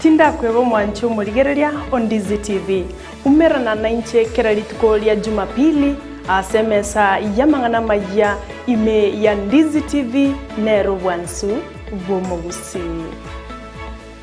Tindakweba omwanche omorigereria o Ndizi TV. Umerana nainche kera rituko ria Jumapili ase emesa y'amang'ana amayia ime ya Ndizi TV nere obwansu bw'omogusii.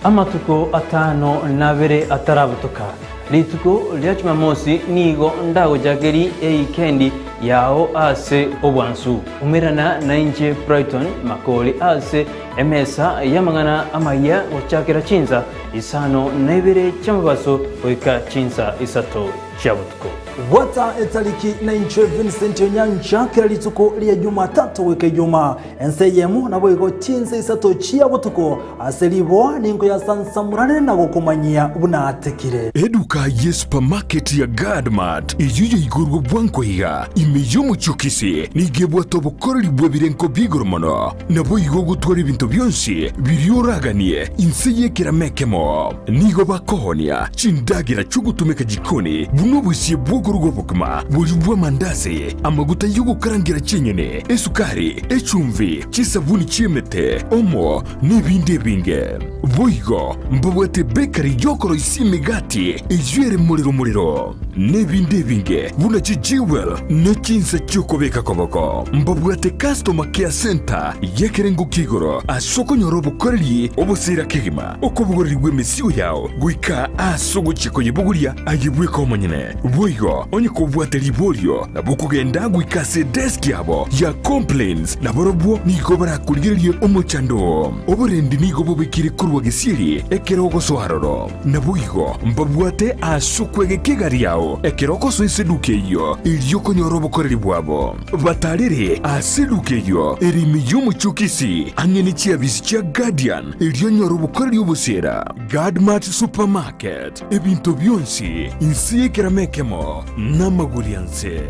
Amatuko atano nabere atarabutoka, rituko ria Jumamosi nigo ndagochakerie eikendi yao ase obwansu. Umerana nainche Brighton Makori ase emesa y'amang'ana amayia gochakera chinsa isano na ibere chi'amabaso goika chinsa isato chia botuko. Bwata etariki na inche Vincent Onyancha kera rituko ria Jumatatu goika Ijumaa, ensa eyemo naboigo chinsa isato chia botuko, ase riboa ninkoyasansamorane na gokomanyia buna atekire. Eduka ye supermarket ya Guardmart eyio yaigorwe bwango iga ime y'omochie o Kisii nigo ebwate obokoreri bw'ebirengo bi'igoro mono. Naboigo ogotwara ebinto bionsi biria oraganie inse y'ekerama ekemo. Nigo bakoonia chindagera chi'ogotumeka jikoni buna obosie bw'okoruga obokima, boria bw'amandasi, amaguta y'ogokarangera chinyeni, esukari, echumbi, chisabuni chi'emete, omo, nebinde ebinge. Boigo mbabwate bakery y'okoroisia emegati eyio ere morero morero, nebinde ebinge buna chijewel ne chinsa chi'okobeka koboko. Mbabwate customer care centre y'ekerengo kia igoro ase okonyora obokoreri obosira kegima, okobogorerigwa emesigo yao goika aase ogochia koyebogoria aye bweka omonyene. Boigo onye kobwate riborio, nabo okogenda goika ase edesk yabo ya complaints, na barobwo nigo barakorigererie omochando oo. Oborendi nigo bobekire korwa gesieri ekero ogosoa aroro. Naboigo mbabwate ase okwegeka egari yao ekero ogosoa ase eduka eyio, erio okonyora obokoreri bwabo. Batarere ase eduka eyio ere ime y'omochie o Kisii, ang'e ne chiabisi chia Guardian, erio onyore obokoreri obosiera. Guardmart Supermarket, ebinto bionsi inse y'ekerama ekemo namagori anse.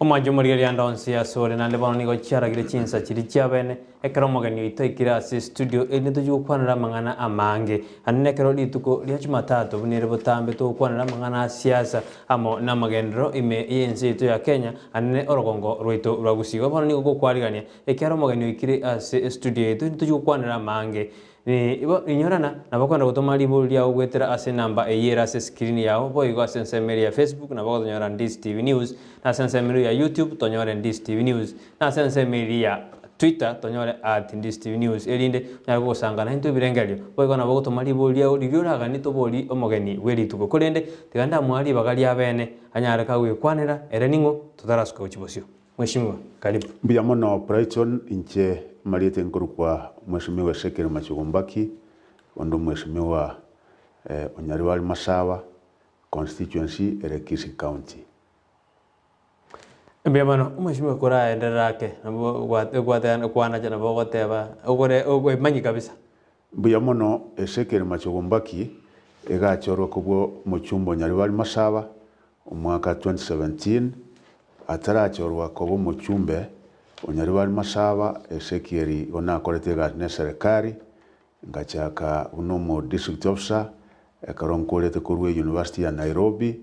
Omwancho omorigereria ande onsi asore, naende bono nigo chiaragire chinsa chiria chiabene, ekero omogeni oito aikire ase estudio erinde tochie gokwanera amang'ana amange. Naende nekero rituko ria Jumatatu buna ere botambe togokwanera amang'ana a siasa amo namagenderero ime y'ense yaito ya Kenya naende orogongo rwaito rwa Gusii. Igo bono nigo gokwarigania ekiagera omogeni oikire ase estudio yaito erinde tochie gokwanera amange. Igo inyorana, nabo okogenda gotoma ribori riao goetera ase enamba eyio ere ase escreen yao, boigo ase ensemo eria ya Facebook nabo ogotonyora Ndizi TV News, na ase ensemo eria ya YouTube tonyore Ndizi TV News, na ase ensemo eria ya Twitter tonyore at Ndizi TV News, erinde onyare kogosanga naintwe ebirengererio. Boigo nabo ogotoma ribori riao riria oraganie tobori omogeni bwe rituko. Korende tiga ndamoa ribaga ria bene anyare kagwekwanera ere ning'o totarasuka gochia bosio. Mheshimiwa, karibu. Mbuya mono Brighton, inche mariete nkorokwa Mheshimiwa Ezekiel Machogu Mbaki, onde Omweshimiwa Onyaribari Masaba, constituency ere Kisii County. Mbuya mono Omweshimiwa koraenderera ake nabo gwate kwanacha nabo ogoteba ogore oemanyi kabisa. Mbuya mono Ezekiel Machogu Mbaki egachorwa kobua omochumba Onyaribari Masaba omwaka 2017 atarachorwa koba omochumbe Onyaribari Masaba Ezekiel igo nakorete egasi ne eserekari ngachaka buna omo district officer ekero nkorete korwa e university ya Nairobi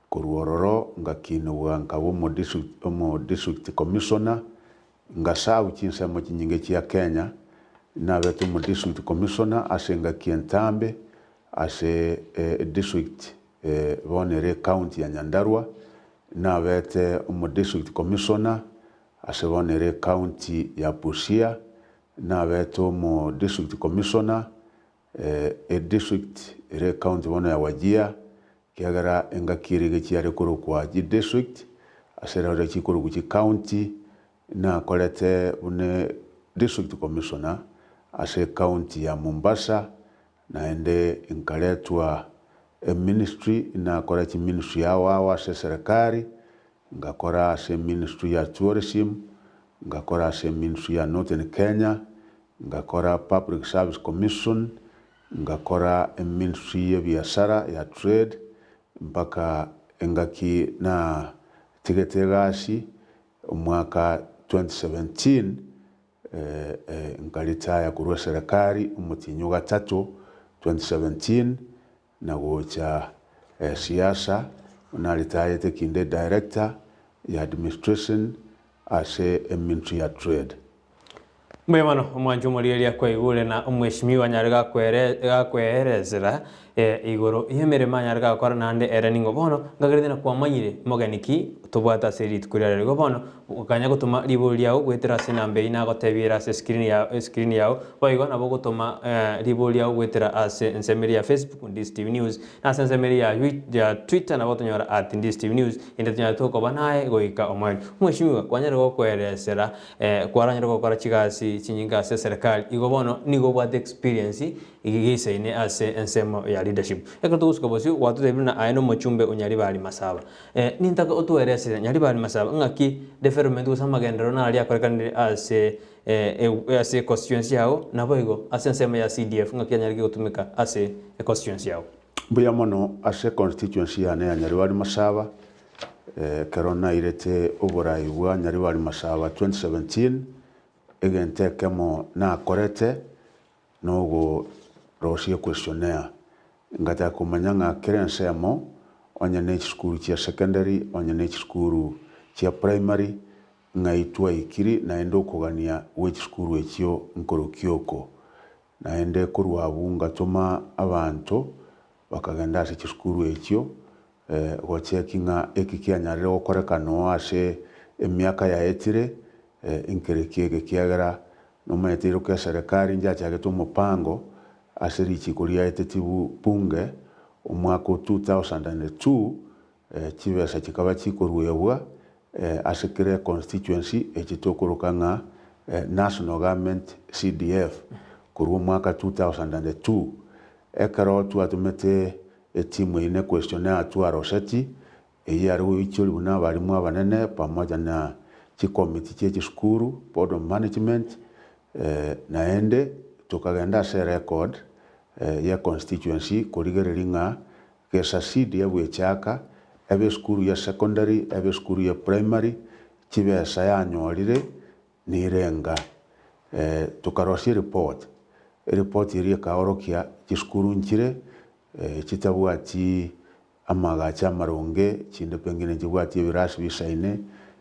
korwa ororo ngakinigwa nkaba omo district omo district commissioner ngaserve chinsemo chinyinge chia Kenya nabete omo district commissioner ase engaki entambe ase edistrict bono ere ecounty ya Nyandarua nabete omo district commissioner ase bono ere ecounty ya Busia nabete omo district commissioner edistrict ere ecounty bono ya Wajir ekiagera engaki ere iga chiare korokwa chidistrict ase rero chikorokwa chicounty nakorete buna district commissioner ase ecounty ya Mombasa naende nkaretwa eministry nakora chiministry ao ao ase eserekari ngakora ase eministry ya tourism ngakora ase eministry ya Northern Kenya ngakora Public Service Commission ngakora eministry ya ebiasara ya trade mpaka engaki natigete egasi. Omwaka 2017 nkaritaya korwa eserekari omotienyi o gatato 2017 na gocha siasa naritayete kinde director ya administration ase eministry ya trade. Mbuya mono omwancho omorigereria kwaigure na omweshimiwa anyare gakwere gakweerezera igoro y'emeremo anyare gakora naende ere ning'o bono ngagerete na kwamanyire mogeni ki tobwate ase rituko ria rero igo bono gokanya gotoma ribori riao goetera ase enamba eyio nagotebia ere ase escreen yao escreen yao boigo nabo ogotoma ribori riao goetera ase ensemo eria ya Facebook Ndisi TV News na ase ensemo eria ya ya Twitter nabo otonyora at Ndisi TV News inde tonyare tokoba naye goika omoerio. Omweshimiwa kwanyare gokoeresera Kwaranyare gokora chigasi chinyinge ase eserekari, igo bono nigo obwate experience geisaine ase ensemo ya leadership. Ekero togosuka bosio gwatotebia buna aye nomochumbe o Nyaribari Masaba. Nintake otoeresere Nyaribari Masaba ng'aki development gose amagenderero naria akorekanire ase ase econstituency yago naboigo ase ensemo ya CDF ng'aki yanyarire gotumeka ase econstituency yago. Mbuya mono ase econstituency yane ya Nyaribari Masaba, Ekero nairete oborai bwa Nyaribari Masaba 2017, egento ekemo nakorete nogorosia equestionnaire. Ngataka komanya ng'a kera ensemo, onye ne chisukuru chia secondary, onye ne chisukuru chia primary, ng'ai twaikiri naende okogania gwe chisukuru echio nkorokia oko. Naende korwa abwo ngatoma abanto bakagenda ase chisukuru echio, gocheki ng'a eki kianyarire gokoreka noo ase emiaka yaetire, nkereki eke ekiagera nomanyete iroka eserekari njachagete omopango ase richiko riaeteti bunge omwaka o 2002, chibesa chikaba chikoruegwa ase kera econstituency echi tokoroka ng'a National Government CDF korwa omwaka 2002. Ekero twatomete Etimu eyio ne questionnaire twaroseti, eyio yare goichoria buna abalimu abanene pamoja na chikomiti chie chisukuru, board of management, naende tokagenda ase erecord ye constituency korigereria ng'a gesasidi ebwechaka, ebe esukuru ya secondary, ebe esukuru ya primary, chibesa yanyorire Nirenga. Tokarosia eripoti, eripoti eria ekaorokia chisukuru nchire chitabwati amagacho amaronge, chinde pengine nchibwati ebirasi bisaine,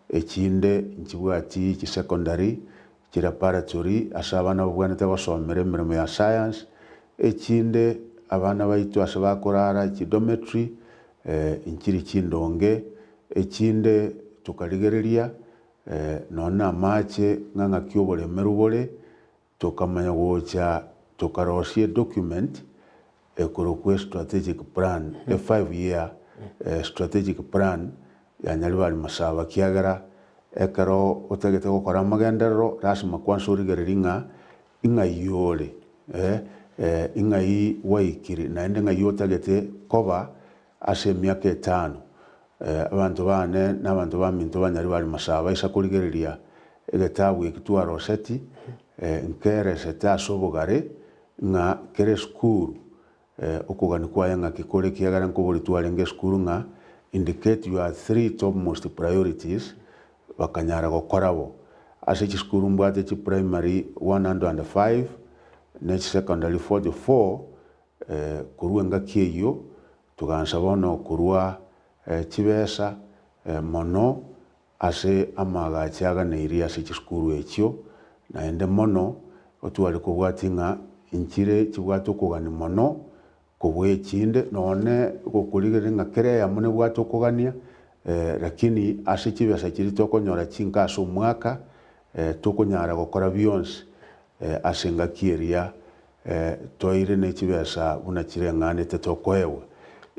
echinde nchibwati chisecondary, chilaparatory ase abana babwenerete gosomera emeremo ya science, echinde abana baito ase bakorara chidometory nchiri chindonge, echinde tokarigereria Nonya namache ng'a ng'aki oboremeru bore, tokamanya gocha tokarosia edocument ekorokwa estrategic plan, e five year strategic plan ya Nyaribari Masaba kiagera ekero otagete gokora amagenderero lasima kwansa origererie ng'a ing'ai ore, ing'ai gwaikire naende ng'ai otagete koba Ase emiaka etano, abanto baane na abanto baminto ba Nyaribari Masaba ase korigereria egetabu eki twaroseti, nkeresete ase obogare ng'a kera esukuru okogania kwaye ng'aki kore ekiagera nkobori twarenge esukuru ng'a indicate your three topmost priorities bakanyara gokora bo. Ase chisukuru mbwate chiprimary 105 ne chisecondary 44 Korwa engaki eyio togansa bono korua chibesa mono ase amaagacho aganeirie ase chisukuru echio, naende mono otware kobwatia ng'a nchire chibwate okogania mono kobua echinde, nonye gokorigereria ng'a kera eyemo nebwate okogania, lakini ase chibesa chiria tokonyora chinka ase omwaka, tokonyara gokora bionsi ase engaki eria Toire ne chibesa buna chireng'anete tokoegwa.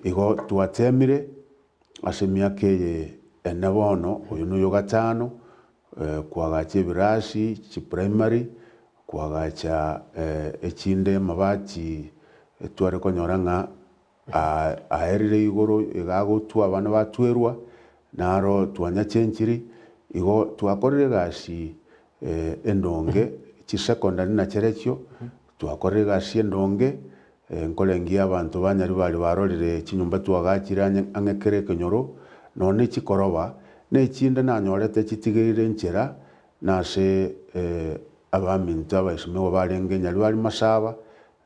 Igo twateemire ase emiaka eye ene bono, oyo noyo gatano, koagacha ebirasi chiprimary, koagacha echinde amabati tware konyora ng'a aerire igoro iga agotwa abana batwerwa, naro twanyachenchiri, igo twakorire egasi endonge, chisecondary nacherechio, twakorire egasi endonge, nkorengia abanto ba Nyaribari barorire chinyomba twagachire ang'e kera ekenyoro, nonya ne chikoroba, Na echinde nanyorete chitigeire nchera, na ase abaminto abaesimigwa barenge Nyaribari Masaba,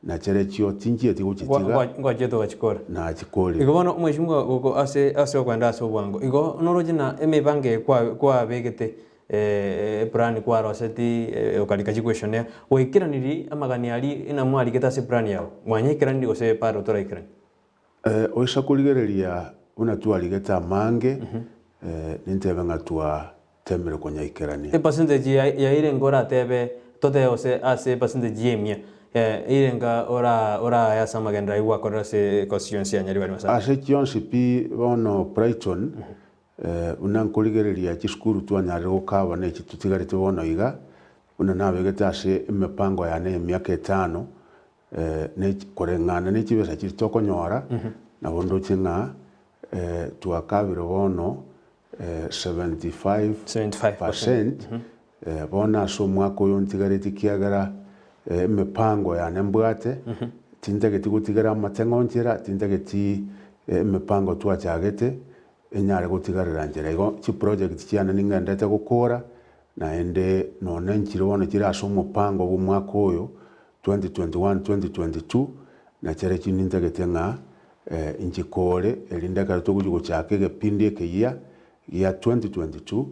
na chiarechio tinchieti gochitiga, Ngwachete ogachikora. nachikorire. Igo bono omweshimiwa goko ase ase okoenda ase obwango, igo noroche na emebango eye kwa kwabegete eplan kwaroseti okarika chiquestionnaire, gwaikeranirie amagani aria ng'a mwarigete ase eplan yago, mwanyaikeranirie gose bado toraikerani? Oisa korigereria buna twarigete amange, nintebe ng'a twatemire konyaikerania. Epercentage yaire enga oratebe totebe gose ase epercentage ya emia, eire enga oraye ase amagenderero ayio gwakorire ase constituency ya Nyaribari Masaba? Ase chionsi pi bono Brighton, buna nkorigereria chisukuru twanyarire gokaba na echi totigarete bono iga, buna nabegete ase emepango yane ya emiaka etano, Koreng'ana ne chibesa chiria tokonyora, nabo ndoche ng'a twakabire bono 75%, bono ase omwaka oyo ntigareti ekiagera emepango yane mbwate, tintageti gotigera amateng'o nchera, tintageti emepango twachagete enyare gotigarera nchera. Igo chiproject chiane ningendete gokora, naende nonye nchire bono chire ase omopango bw'omwaka oyo 2021, 2022, na chiarechio nintagete ng'a inchikore, erinde ekero togochia gochaka egepindi ekeyia gia 2022,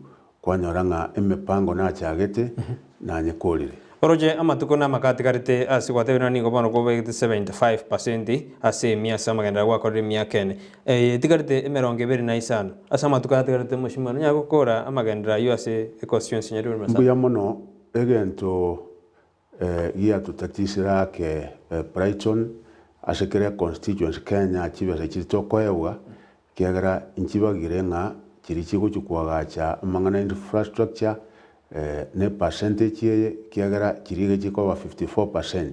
kwanyora ng'a emepango nachagete nanyekorire. Oroche amatuko na amaka atigarete ase gwatebire ng'a nigo bono kobegete 75 percent ase emia ase amagenderero gwakorire emiaka ene. Eye etigarete emerongo ebere na isano ase amatuko aya atigarete mheshimiwa nonyare gokora amagenderero ayio ase econstituency Nyaribari Masaba. Mbuya mono egento Giatotatisire ake Brighton ase kera econstituency Kenya chibesa chiri tokoegwa ekiagera nchibagire ng'a chiri chigochia koagacha amang'ana infrastructure ne percentage eye ekiagera chiri iga chikoba 54%.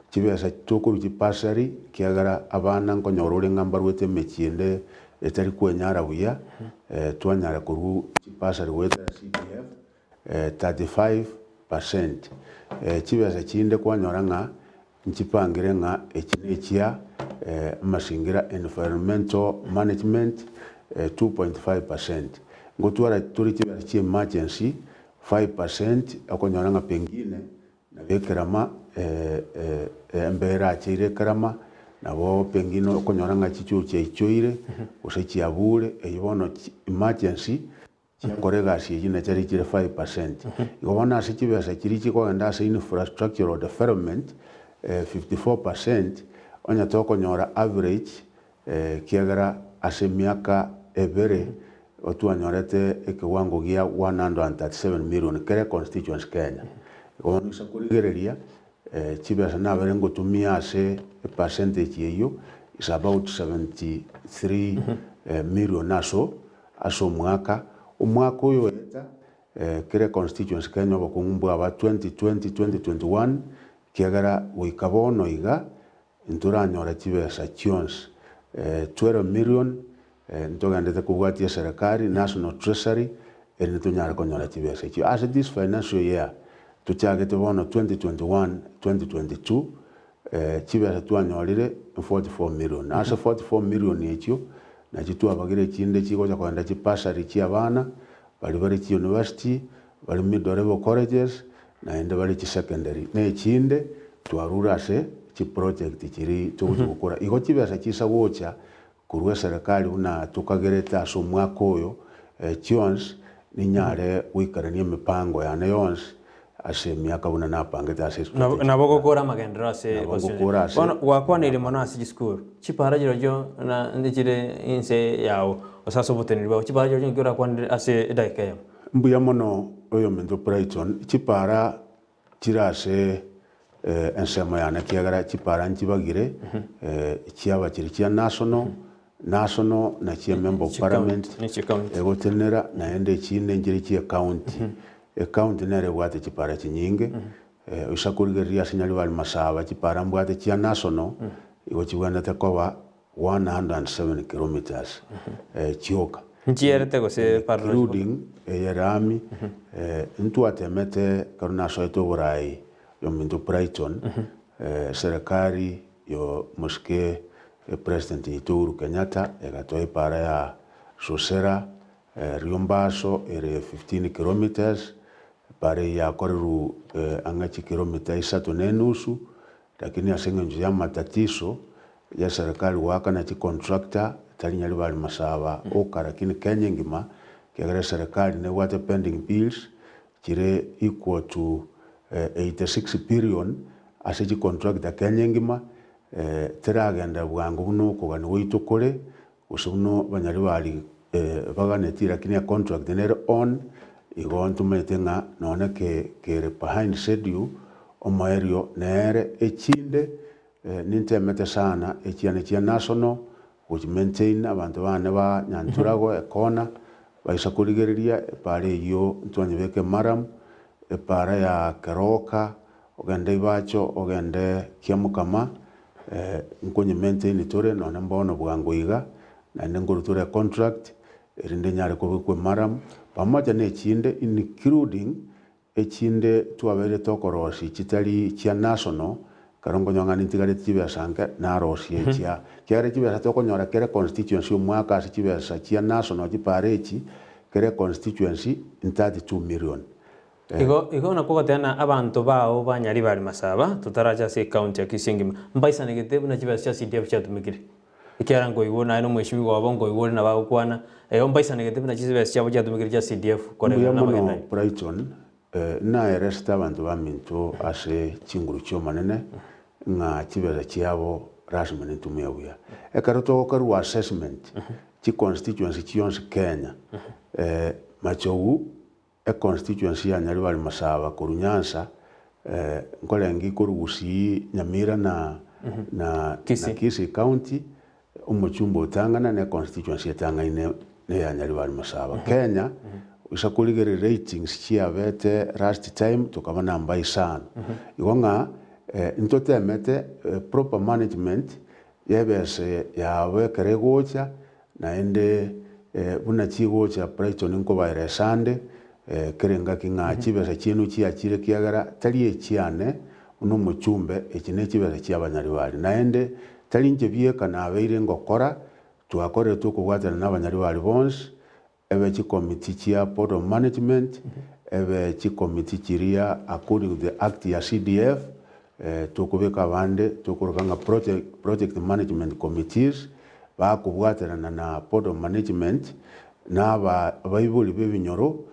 Chibesa tokorwa chibursary ekiagera abana nkonyora ore ng'a mbaruete emechie ende etari kwenyara buya twanyara korwa chibursary goetera CDF 35 percent. Chibesa chinde kwanyora ng'a nchipangire ng'a echi nechia amasingira environmental management 2.5 percent. Ngotwara tore chibesa chia emergency 5 percent okonyora ng'a pengine nabo ekerama embera eracheire ekerama nabo pengine okonyora ng'a chichoo chiaichoire gose chiabure eywo bono emergency Chiakora egasi eyio na chiaria chire 5%. Igo bono ase chibesa chiria chikogenda ase infrastructural development 54% onye tokonyora average ekiagera ase emiaka ebere igo twanyorete ekewango gia 137 million kere constituency Kenya. Igo bono ase korigereria chibesa nabere ngotumia ase epercentage eyio is about 73 million aso Ase omwaka, omwaka oyo oeta, kera econstituency Kenya obokong'u mbwaba 2020, 2021, ekiagera goika bono iga ntoranyora chibesa chionsi 12 million ntogendete kobwatia eserekari, National Treasury, erinde tonyare konyora chibesa echio. Ase this financial year tochagete bono 2021, 2022, Chibesa twanyorire 44 million. Ase 44 million echio, nachio twabagire echinde chigocha kogenda chibursary chia abana, baria bare chiuniversity, bare middle level colleges, naende bare chisecondary. Na echinde twarure ase chiproject chiria togochia gokora. Igo chibesa chisa gocha korwa eserekari buna tokagerete ase omwaka oyo, chionsi ninyare goikerania emipango yane yonsi ase emiaka buna napangete ase Nabo strategic nabo plan. ogokora amagenderero ase Nabo constituency. ngokora ase Bono gwakwaneire mono napangete. ase chisukuru, chipara chirochio na nchire inse yao gose ase oboteneneri bwao, chipara chirochio nki orakwanere ase edageka eyemo? Mbuya mono oyominto Brighton, chipara Chire ase ensemo yane ekiagera chipara nchibagire, chiaba chiri chia national, national na chia member of parliament egotenenera naende echinde nchire chia ecounty. Ecounty nere ebwate chipara chinyinge, oisa korigereria ase Nyaribari Masaba chipara mbwate chia national, igo chibwenerete koba 107 kilometres chioka. Nchierete gose parora Including eye rami, ntwatemete ekero nasoete oborai yominto Brighton, serikali yo mosike president yaito Uhuru Kenyatta egatoa epara ya Sosera. Riombaso ere 15 kilometres, Epara eye yakorerwe ang'e chikilomita isato na enusu, lakini ase eng'encho y'amatatiso y'eserekari goakana chicontractor tari Nyaribari Masaba oka lakini Kenya engima, ekiagera eserekari nebwate pending bills chire equal to 86 billion ase chicontractor Kenya engima, teragenda bwango buna okogania gwaito kore, Gose buna abanyaribari baganetie lakini econtract nere on, igo ntomanyete ng'a nonye kere behind schedule, omoerio nere echinde nintemete sana echiane chia national gochi maintain abanto bane ba Nyanturago ecorner baisa korigereria epara eyio ntwanyebeka emaramu, epara ya Keroka Ogende Ibacho, ogende Kiamokama, nkonye maintain tore nonye mbono bwango iga, naende nkorwa tore econtract, erinde nyare kobekwa emaramu, pamoja na echinde including echinde twabeire tokorosia chitari chia national, ekero nkonyora ng'a nintigareti chibesa nke, narosia echia, ekiagera chibesa tokonyora kera econstituency omwaka ase chibesa chia national chipara echi, kera econstituency ni 32 million. Igo igo nakwo goteba na abanto bao ba Nyaribari Masaba, totarache ase ecounty ya Kisii engima, mbaisanegete buna chibesa chia CDF chiatumekire. Ekiagera nkoigwa naye na omweshimiwa obo nkoigwa ore nabo agokwana, igo mbaisanegete buna chibesa chiabo chiatumekire chia CDF Mbuya koreng'ana na mono amagena ayio. Brighton, naeresete abanto baminto ase chinguru chi'Omonene ng'a chibesa chiabo lasima nintumie buya. Ekero togokorwa assessment chiconstituency chionsi Kenya, Machogu Econstituency ya Nyaribari Masaba korwa Nyanza, nkorenge korwa Gusii, Nyamira na na Kisii. na Kisii County, omochumba otang'ana ne econstituency etang'aine neya Nyaribari Masaba. Kenya, gose korigereria ratings chiabete last time tokaba namba isano. Igo ng'a ntotemete proper management y'ebese yabo ekero egocha, Naende buna chigocha Brighton nkobaera esande, kera engaki ng'a chibesa chiaino chiachire ekiagera tari echiane buna omochumbe, echi nechibesa chi'abanyaribari. Naende tari inche bieka nabeire ngokora, twakoretwe okobwatana nabanyaribari bonsi, ebe chikomiti chia Board of Management, ebe chikomiti chiria according to the Act ya CDF, tokobeka abande tokoroka ng'a project, project management committees, bakobwaterana na Board of Management, na aba abaibori b'ebinyoro,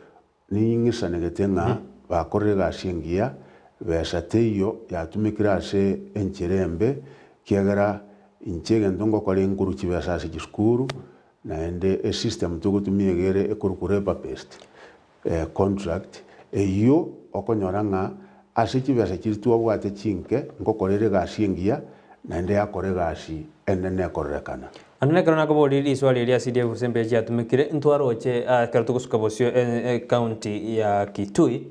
ning'isanegete ng'a bakorire egasi engiya, besa teiyo yatumekire ase enchera embe, ekiagera inche egento ngokora enkoru chibesa ase chisukuru, Naende esystem togotumia iga ere ekorokwa labour based contract, eyio okonyora ng'a ase chibesa chiria twabwate chinke nkokora ere egasi engiya naende yakora egasi enene ekororekana. Naende ekero nakoboria riswali eria ase riria gose mbuya chiatumekire, ntwaroche ekero togosuka bosio ecounty ya Kitui,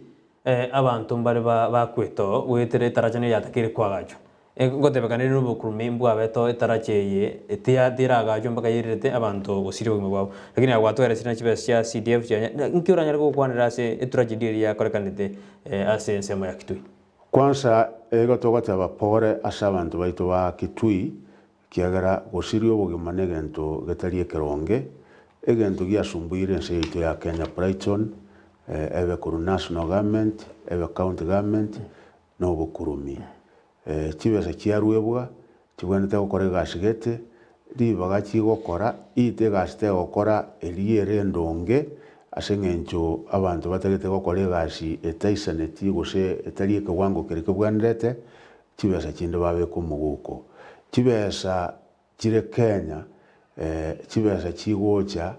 Abanto mbare bakwete oo goetera etaracha neri yatakeire koagachwa. Ngotebekana ere nobokurumi mbwabete oo etaracha eye teragachwe mpaka yererete abanto gosiria obogima bwabo. Lakini aye gwatweresire na chibesa chia CDF chianya, nki oranyare gokwanera ase etragedy eria yakorekanete ase ensemo ya Kitui? Kwansa igo togoteba pore ase abanto baito ba Kitui, ekiagera gosiria obogima negento getari ekeronge, egento giasumbuire ense yaito ya Kenya Brighton, ebe korwa national government, ebe county government, na obokurumi. Chibesa chiaruebwa, chibwenerete gokora egasi gete, ribaga chigokora, ite egasi tegokora eria ere endonge, ase eng'encho abanto batagete gokora egasi etaisaneti gose etari ekewango keria kebwenerete, chibesa chinde babeka omogoko. Chibesa chire Kenya, chibesa chigocha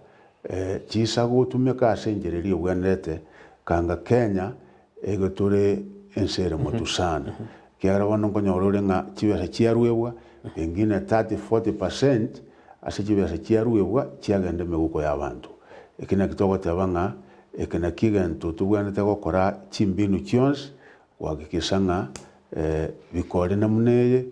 chisa gotumeka ase enchera eria ebwenerete, kanga Kenya ege tore ense ere motu sana. Ekiagera bono nkonyora ore ng'a chibesa chiaruebwa, pengine 30, 40% ase chibesa chiaruebwa chiagenda emegoko y'abanto. Eki naki togoteba ng'a eke nakio egento tobwenerete gokora chimbinu chionsi Gohakikisha ng'a bikori namuna eye,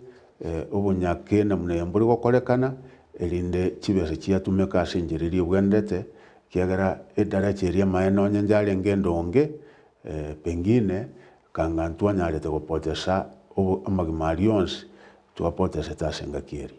obonyake namuna eye mbori gokorekana, erinde chibesa chiatumeka ase enchera eria ebwenerete, ekiagera edaracha eria amaene onye njarenge endonge, pengine kanga ntwanyarete gopotesa amagima aria onsi, twapotesete ase engaki eria.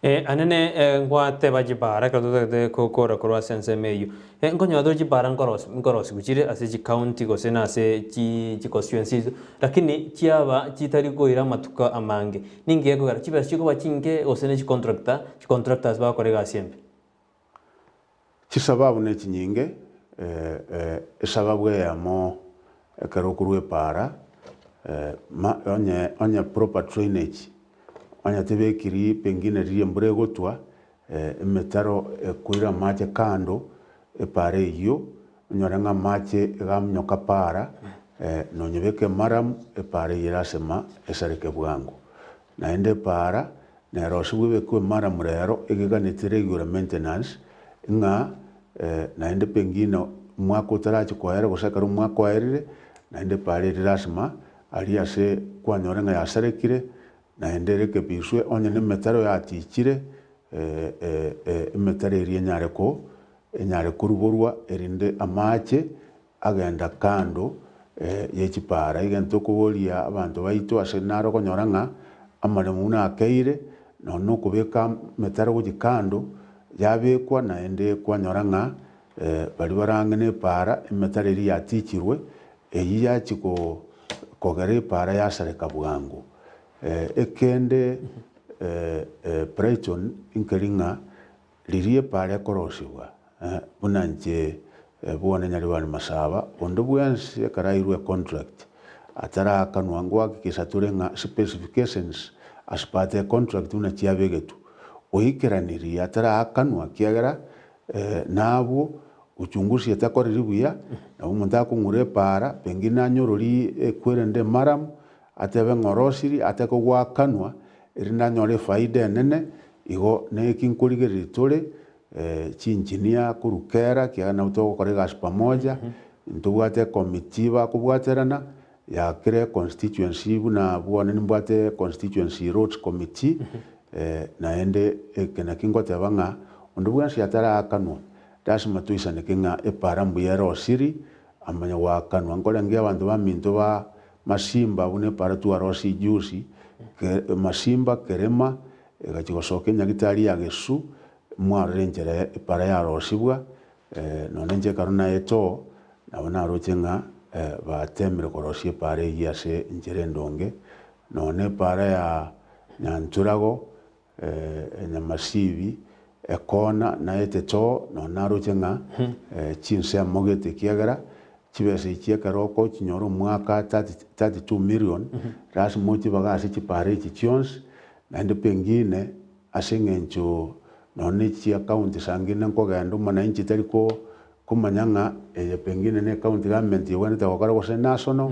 Anene ngwateba chibara ekero totagete gokora korwa ase ensemo eyio. Nkonyora tore chibara nkorosi nkorosigwa chire ase chicounty gose na ase chi chiconstituency iso, lakini chiaba chitari koira amatuko amange. Ninki gekogera? Chibesa chikoba chinke gose ne chicontractor, chicontractors bagokora egasi embe. Chisababu nechinyinge, esababu eyemo ekero okorwa epaara, onye onye proper drainage, onye tebekiri pengine riria embura egotwa, emetaro ekoira amache kando, epaara eyio, onyore ng'a amache iga aminyoka paara, nonyebeka emaramu, epaara eyio erasema esareke bwango. Naende epaara Nerosibwe ebekwe emaramu rero egeganeti regular maintenance ng'a naende pengine omwaka otarachi koera gose ekero omwaka oerire naende pare eri lasima aria ase kwanyora ng'a yasarekire naende erekebiswe onye na emetaro yatichire emetaro eria enyare ko enyare koruborwa erinde amache agenda kando ye chipaara. Egento okoboria abanto baito ase naro okonyora ng'a amaremo buna akeire, nonya na okobeka emetaro gochia kando, yabekwa naende kwanyora ng'a baria bare ang'e na epaara, emetaro eria yatichirwe, eyio yachia kogera epaara yasareka bwango. Ekende Brighton nkeri ng'a Riria epaara ekorosigwa, buna inche bwone Nyaribari Masaba, onde bwensi ekero airwe econtract, ataraakanwa ngoakikisha tore ng'a specifications as per the contract buna chiabegetwe, oikeranirie ataraakanwa ekiagera nabwo uchunguzi etakoriri buya, nabo omonto akong'ura epaara, pengine anyorori ekwerende emaramu, Atebe ng'a orosirie atake goakanwa, erinde anyore efaida enene, igo neki nkorigereria tore chinchinia korwa kera, ekiagera nabo togokora egasi pamoja, ntobwate ecommittee bakobwaterana, ya kera econstituency buna bono nimbwate econstituency roads committee, naende eke naki ngoteba ng'a onde bwensi ataraakanwa, lasima toisaneke ng'a epara mbuya erosirie, amanye goakanwa. Nkorenge abanto baminto ba Masimba buna epara twarosie juzi, Masimba kerema egachia gosoka enyagitari ya Gesu, mwarora enchera epara yarosibwa, nonya inche ekero naete oo, nabo naroche ng'a batemire korosia epara eyio ase enchera endonge, nonya epara ya Nyanturago, Enyamasibi, ekona, na etetoo, nonya naroche ng'a chinsemo gete ekiagera chibesa echi ekero okochinyora omwaka 32 million, lasima ochibaga ase chipara echi chionsi, naende pengine ase eng'encho nonya ne chiacounty sangine nkogenda omwananchi tari komanya ng'a eye pengine ne ecounty government ebwenerete gokora gose national,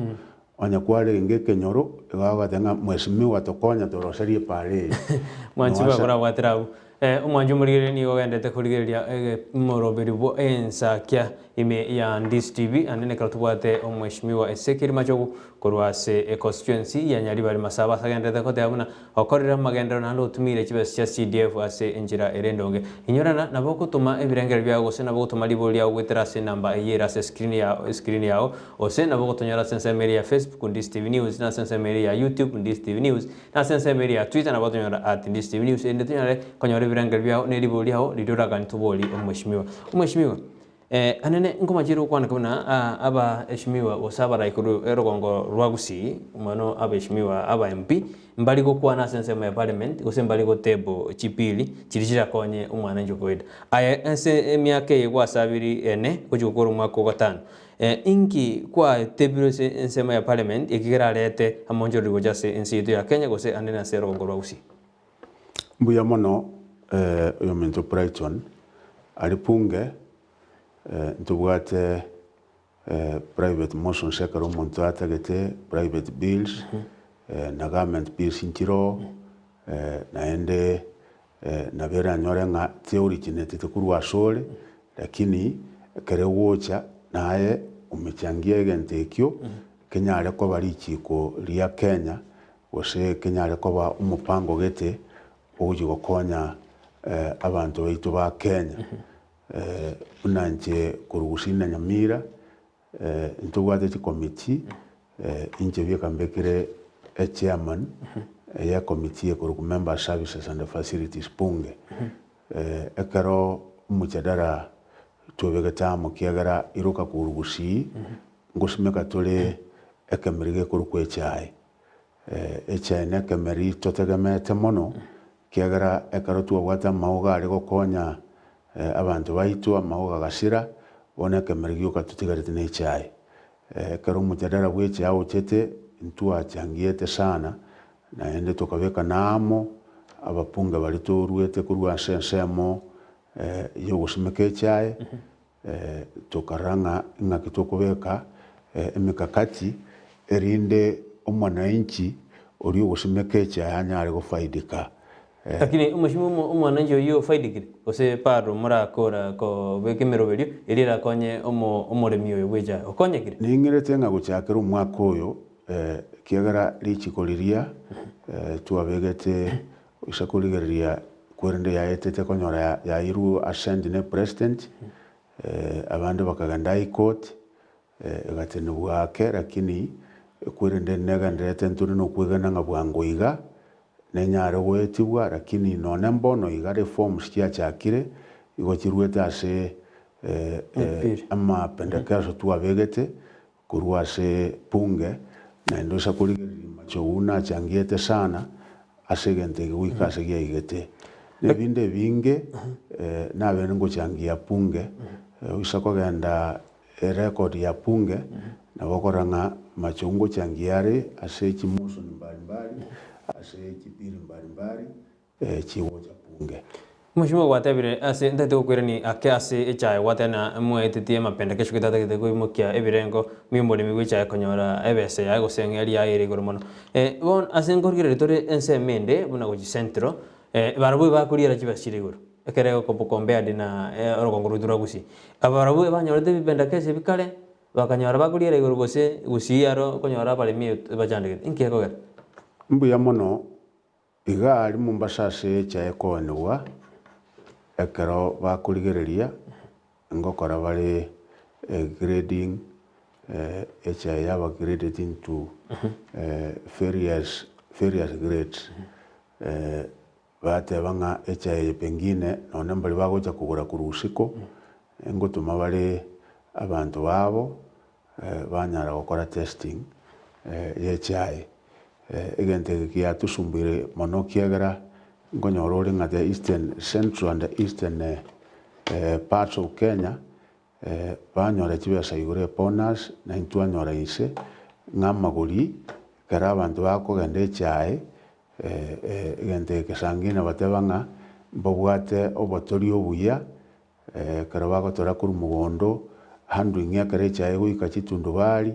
Onye kwarenge ekenyoro, igo bagoteba ng'a Mheshimiwa tokonye toroserie epaara eye. Mwanchi Noasa. bwakorabwatera abwo. Omwanchi omorigereria nigo ogenderete korigereria omoroberi bwo ensakia ime ya Ndisi TV ande nekero tobwate Omheshimiwa Ezekiel Machogu korwa ase econstituency ya Nyaribari Masaba ase agenderete goteba buna okorire amagenderero naende otumire chibesa chia CDF ase enchera ere endonge. Inyorana nabo ogotoma ebirengererio biao gose nabo ogotoma ribori riao goetera ase enamba eyio ere ase escreen yao escreen yao Gose nabo ogotonyora ase ensemo eria ya Facebook Ndisi TV News, na ase ensemo eria ya YouTube Ndisi TV News, na ase ensemo eria ya Twitter nabo otonyora at Ndisi TV News, erinde tonyare konyora ebirengererio biao ne ribori riao riria oraganie tobori omweshimiwa. Omweshimiwa, anene nkomachire gokwaneka buna abaheshimiwa gose abarai korwa erogongo rwa Gusii, mono abaheshimiwa aba MP, mbari gokwana ase ensemo ya parliament gose mbari go table chipili chiria chirakonye omwananchi o kawaida. Aye ase emiaka eye gwasabiri ene gochia gokora omwaka o gatano, Inki kwatebirwe ase ensemo ya parliament eki kerarete amonchoreri gocha ase ense yaito ya Kenya gose ande nase erogongo rwa Gusii? Mbuya mono oyominto Brighton aria bunge ntobwate private motions ekero omonto atagete private bills na government bills nchiroo naende Nabo eranyore ng'a tioriginetete korwa asore, lakini ekero egocha naye omechangie egento ekio, kenyare koba richiko ria Kenya, gose kenyare koba omopango gete ogochia gokonya abanto baito ba Kenya. Buna inche korwa gusii na Nyamira, Ntobwate chikomiti, inche bieka mbekire echairman, ya ekomiti ekorokwa Member Services and Facilities Bunge. Ekero omojadara twebegete amo kiagera iroka korwa Gusii, ngosimeka tore ekemeri gekorokwa echae. Echae na ekemeri totegemete mono, kiagera ekero twabwate amaoga are gokonya abanto baito, amaoga agasira, bono ekemeri gioka totigarete na echae. Ekero omojadara bwa echae ochete, ntwachangiete sana, naende tokabeka na amo abapunge baria toruete korwa ase ensemo ya ogosimeka echae, Tokarora ng'a ing'aki tokobeka emekakati erinde omwananchi oria ogosimeka echae anyare gofaidika. Lakini omochie omwananchi oyio ofaidikire, gose bado morakora kobeka emeroberio eria erakonye omoremi oyo bw'echae, okonyekire? Ning'irete ng'a gochakera omwaka oyo, ekiagera richiko riria twabegete Gose korigereria kwerende yaetete konyora yairwe assent ne president, abande bakagenda high court, egatenigwa ake lakini kwerende negendererete ntore nokwegena ng'a bwango iga nenyare goetibwa lakini nonye mbono iga reforms chiachakire igo chiruete ase amapendekezo twabegete Korwa ase bunge, naende oisa korigereria Machogu nachangiete sana ase egento eke goika ase giaigete. Na ebinde ebinge nabere ngochangia bunge, oisa kogenda erecord ya bunge nabo okorora ng'a Machogu ngochangia are ase chimotion mbalimbali, ase chibili mbalimbali. chigocha bunge. Omosubao gwatebire ase ntagete gokoirania ake ase echae gwateba mwaetetie amapendekesho getatagete koimokia ebirengo bi'omoremi bw'echae konyora ebesa yaye gose eng'eria yaye ere igoro mono. Bono ase nkorigereria tore ensemo ende buna gochia central, barabwo ebakoriera chibesa chire igoro ekere compared na orogongo rwaito rwa Gusii. Abarabwo ebanyorete ebipendekesho ebi kare bakanyora bakoriera igoro gose Gusii aro okonyora abaremi bachandegete. Inki gekogera? Mbuya mono Iga aria Mombasa ase echae ekoonigwa, ekero bakorigereria ngokora bare grading, echae yaba graded into various various grades, bateba ng'a echae eye pengine nonye mbaria bagocha kogora korwa isiko, ngotoma bare abanto babo banyara gokora testing y'echae. Egento eke giatusumbuire mono ekiagera nkonyora ore ng'a the eastern, central and eastern parts of Kenya banyora chibesa igoro ebonus na intwe twanyora inse ng'a amagori ekero abanto bakogenda echae egento eke sangine bateba ng'a mbabwate obotori obuya Ekero bagotora korwa mogondo, handling ekero echae egoika chitundubari,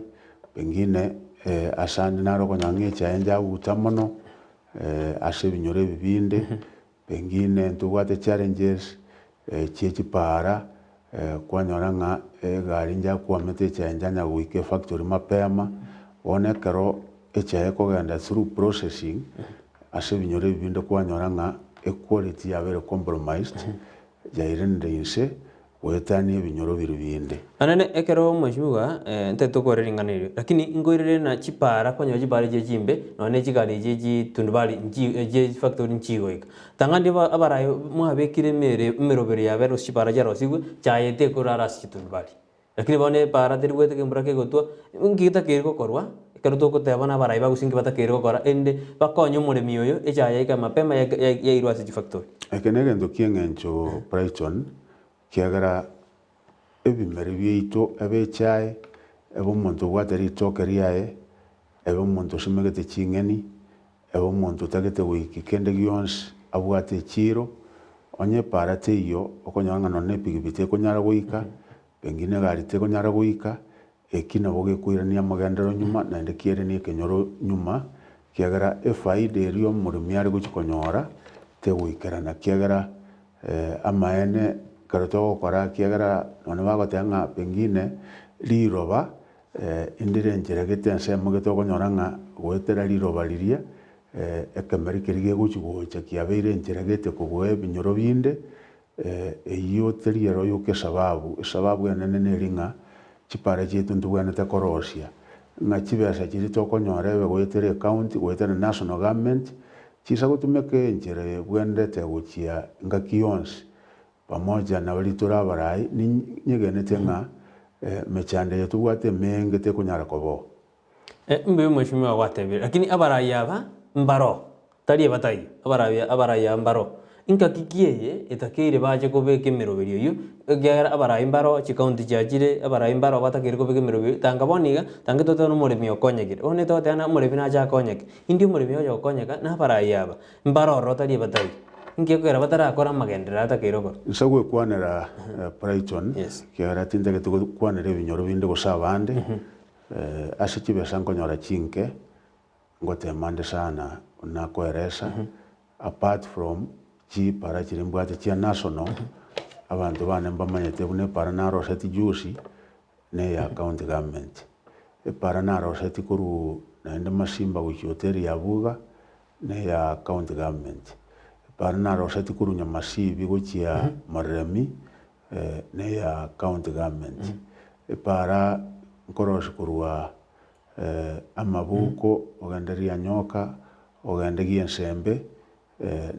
pengine ase ande naro okonyora ng'a echae njaguta mono, ase ebinyoro ebi binde, pengine ntobwate challenges chie chipara, kwanyora ng'a egari njakwamete echae njanya goika efactory mapema, bono ekero echae ekogenda through processing, ase ebinyoro ebi binde kwanyora ng'a equality yabeire compromised, Yairanire inse goetania ebinyoro biria binde. Naende ekero omweshimiwa ntari tokore ring'ana erio, lakini nkoirere na chipara kwanyora chipara echio chimbe, nonya ne chigari echio chitundubari nchi chie chifactory nchigoika. Tang'ani aba abarayi mwabekire emere emeroberi yabere gose chipara chiarosigwe, chaye tekorara ase chitundubari. Lakini bono epaara teri goeteka embura kegotwa, nki getakeire gokorwa? Ekero togoteba buna abarai ba gusii nki batakeire gokora, erinde bakonye omoremi oyo echaye yaika mapema yairwe ase chifactory. Eke negento ki'engencho Brighton, kiagera ebimeri biaito ebe echae, ebe omonto obwate ritoke riaye, ebe omonto osimegete ching'eni, Ebe omonto otagete goikia kende gionsi abwate echiiro, onye epaara teiyo, okonyora ng'a nonye epigipigi tekonyara goika, pengine egari tekonyara goika, eki nabo gekoirania amagenderero nyuma naende kiairanie ekenyoro nyuma, ekiagera efaida eria omoremi are gochia konyora tegoikerana ekiagera amaene ekero togokora ekiagera nonye bagoteba ng'a pengine riroba Indire enchera gete ensemo gete okonyora ng'a goetera riroba riria, ekemeri keria gegochia gocha kiabeire enchera gete kobua ebinyoro binde, eyio teri ero yoka esababu. Esababu enene neri ng'a chipara chiaito ntobwenerete korosia, ng'a chibesa chiria tokonyora ebe goetera ecounty, goetera national government. Chinsa gotumeka enchera ebwenerete gochia engaki yonsi pamoja na baria tore abarai, ninyegenete ng'a emechando eye tobwate emenge tekonyara kobao. Mbuya omweshimiwa gwatebire, lakini abarai aba mbaro, tari ebataiyo, abarai abarai aba mbaro. Ingaki ki eye etakeire bache kobeka emeroberio eyio, ekiagera abarai mbaro, chikaunti chiachire, abarai mbaro batakeire kobeka emeroberio, tanga bono iga, tange totebe na omoremi okonyekire. Bono togoteba na omoremi nache akonyeke, indi omoremi ogocha gokonyeka na abarai aba, mbaro ororo tari ebataiyo. Inki gekogera batarakora amagenderero atakeire gokora? Inse gwekwanera Brighton, Yes. ekiagera tintagete gokwanera ebinyoro binde gose abande, Ase chibesa nkonyora chinke, ngotema nde sana buna nakoeresa, apart from chipara chiria mbwate chia national, abanto bane mbamanyete buna epara naroseti juzi, na eya county government. Epara naroseti korwa naende Masimba gochia hoteli ya Buga, na eya county government. Epara naroseti korwa Nyamasibi gochia Moremi, na eya county government. Epaara nkorosia korwa amabuko ogende Rianyoka, ogende Giensembe,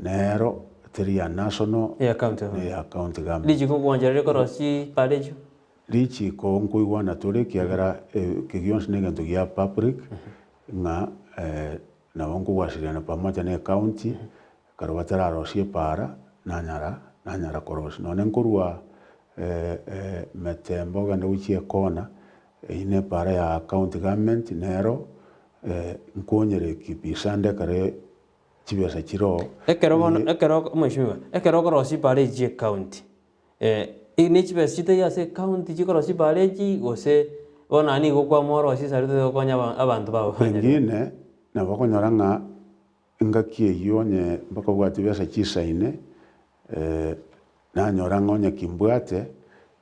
nero teri ya national, Eya county na eya county government. Richiko gwanchera rikorosia chipara echio? Richiko nkoigwana tore ekiagera eke gionsi na egento gia public, ng'a nabo nkogwaseriana pamoja na ecounty, Ekero batararosia epaara, nanyara nanyara korosia. Nonye nkorwa Metembe ogende gochia ekona, eyio na epaara ya county government nero nkonyere kibisa ande ekero chibesa chire oo. Ekero bono ekero omweshimiwa, ekero okorosia epaara echi chia ecounty, ne chibesa chitaiyo ase ecounty chikorosia epaara echi gose bono naende nigo okwamua orosie esari otagete gokonya abanto bago. Pengine nabo okonyora ng'a Engaki eyio onye mbakabwate besa chisaine, nanyora ng'a onye kimbwate,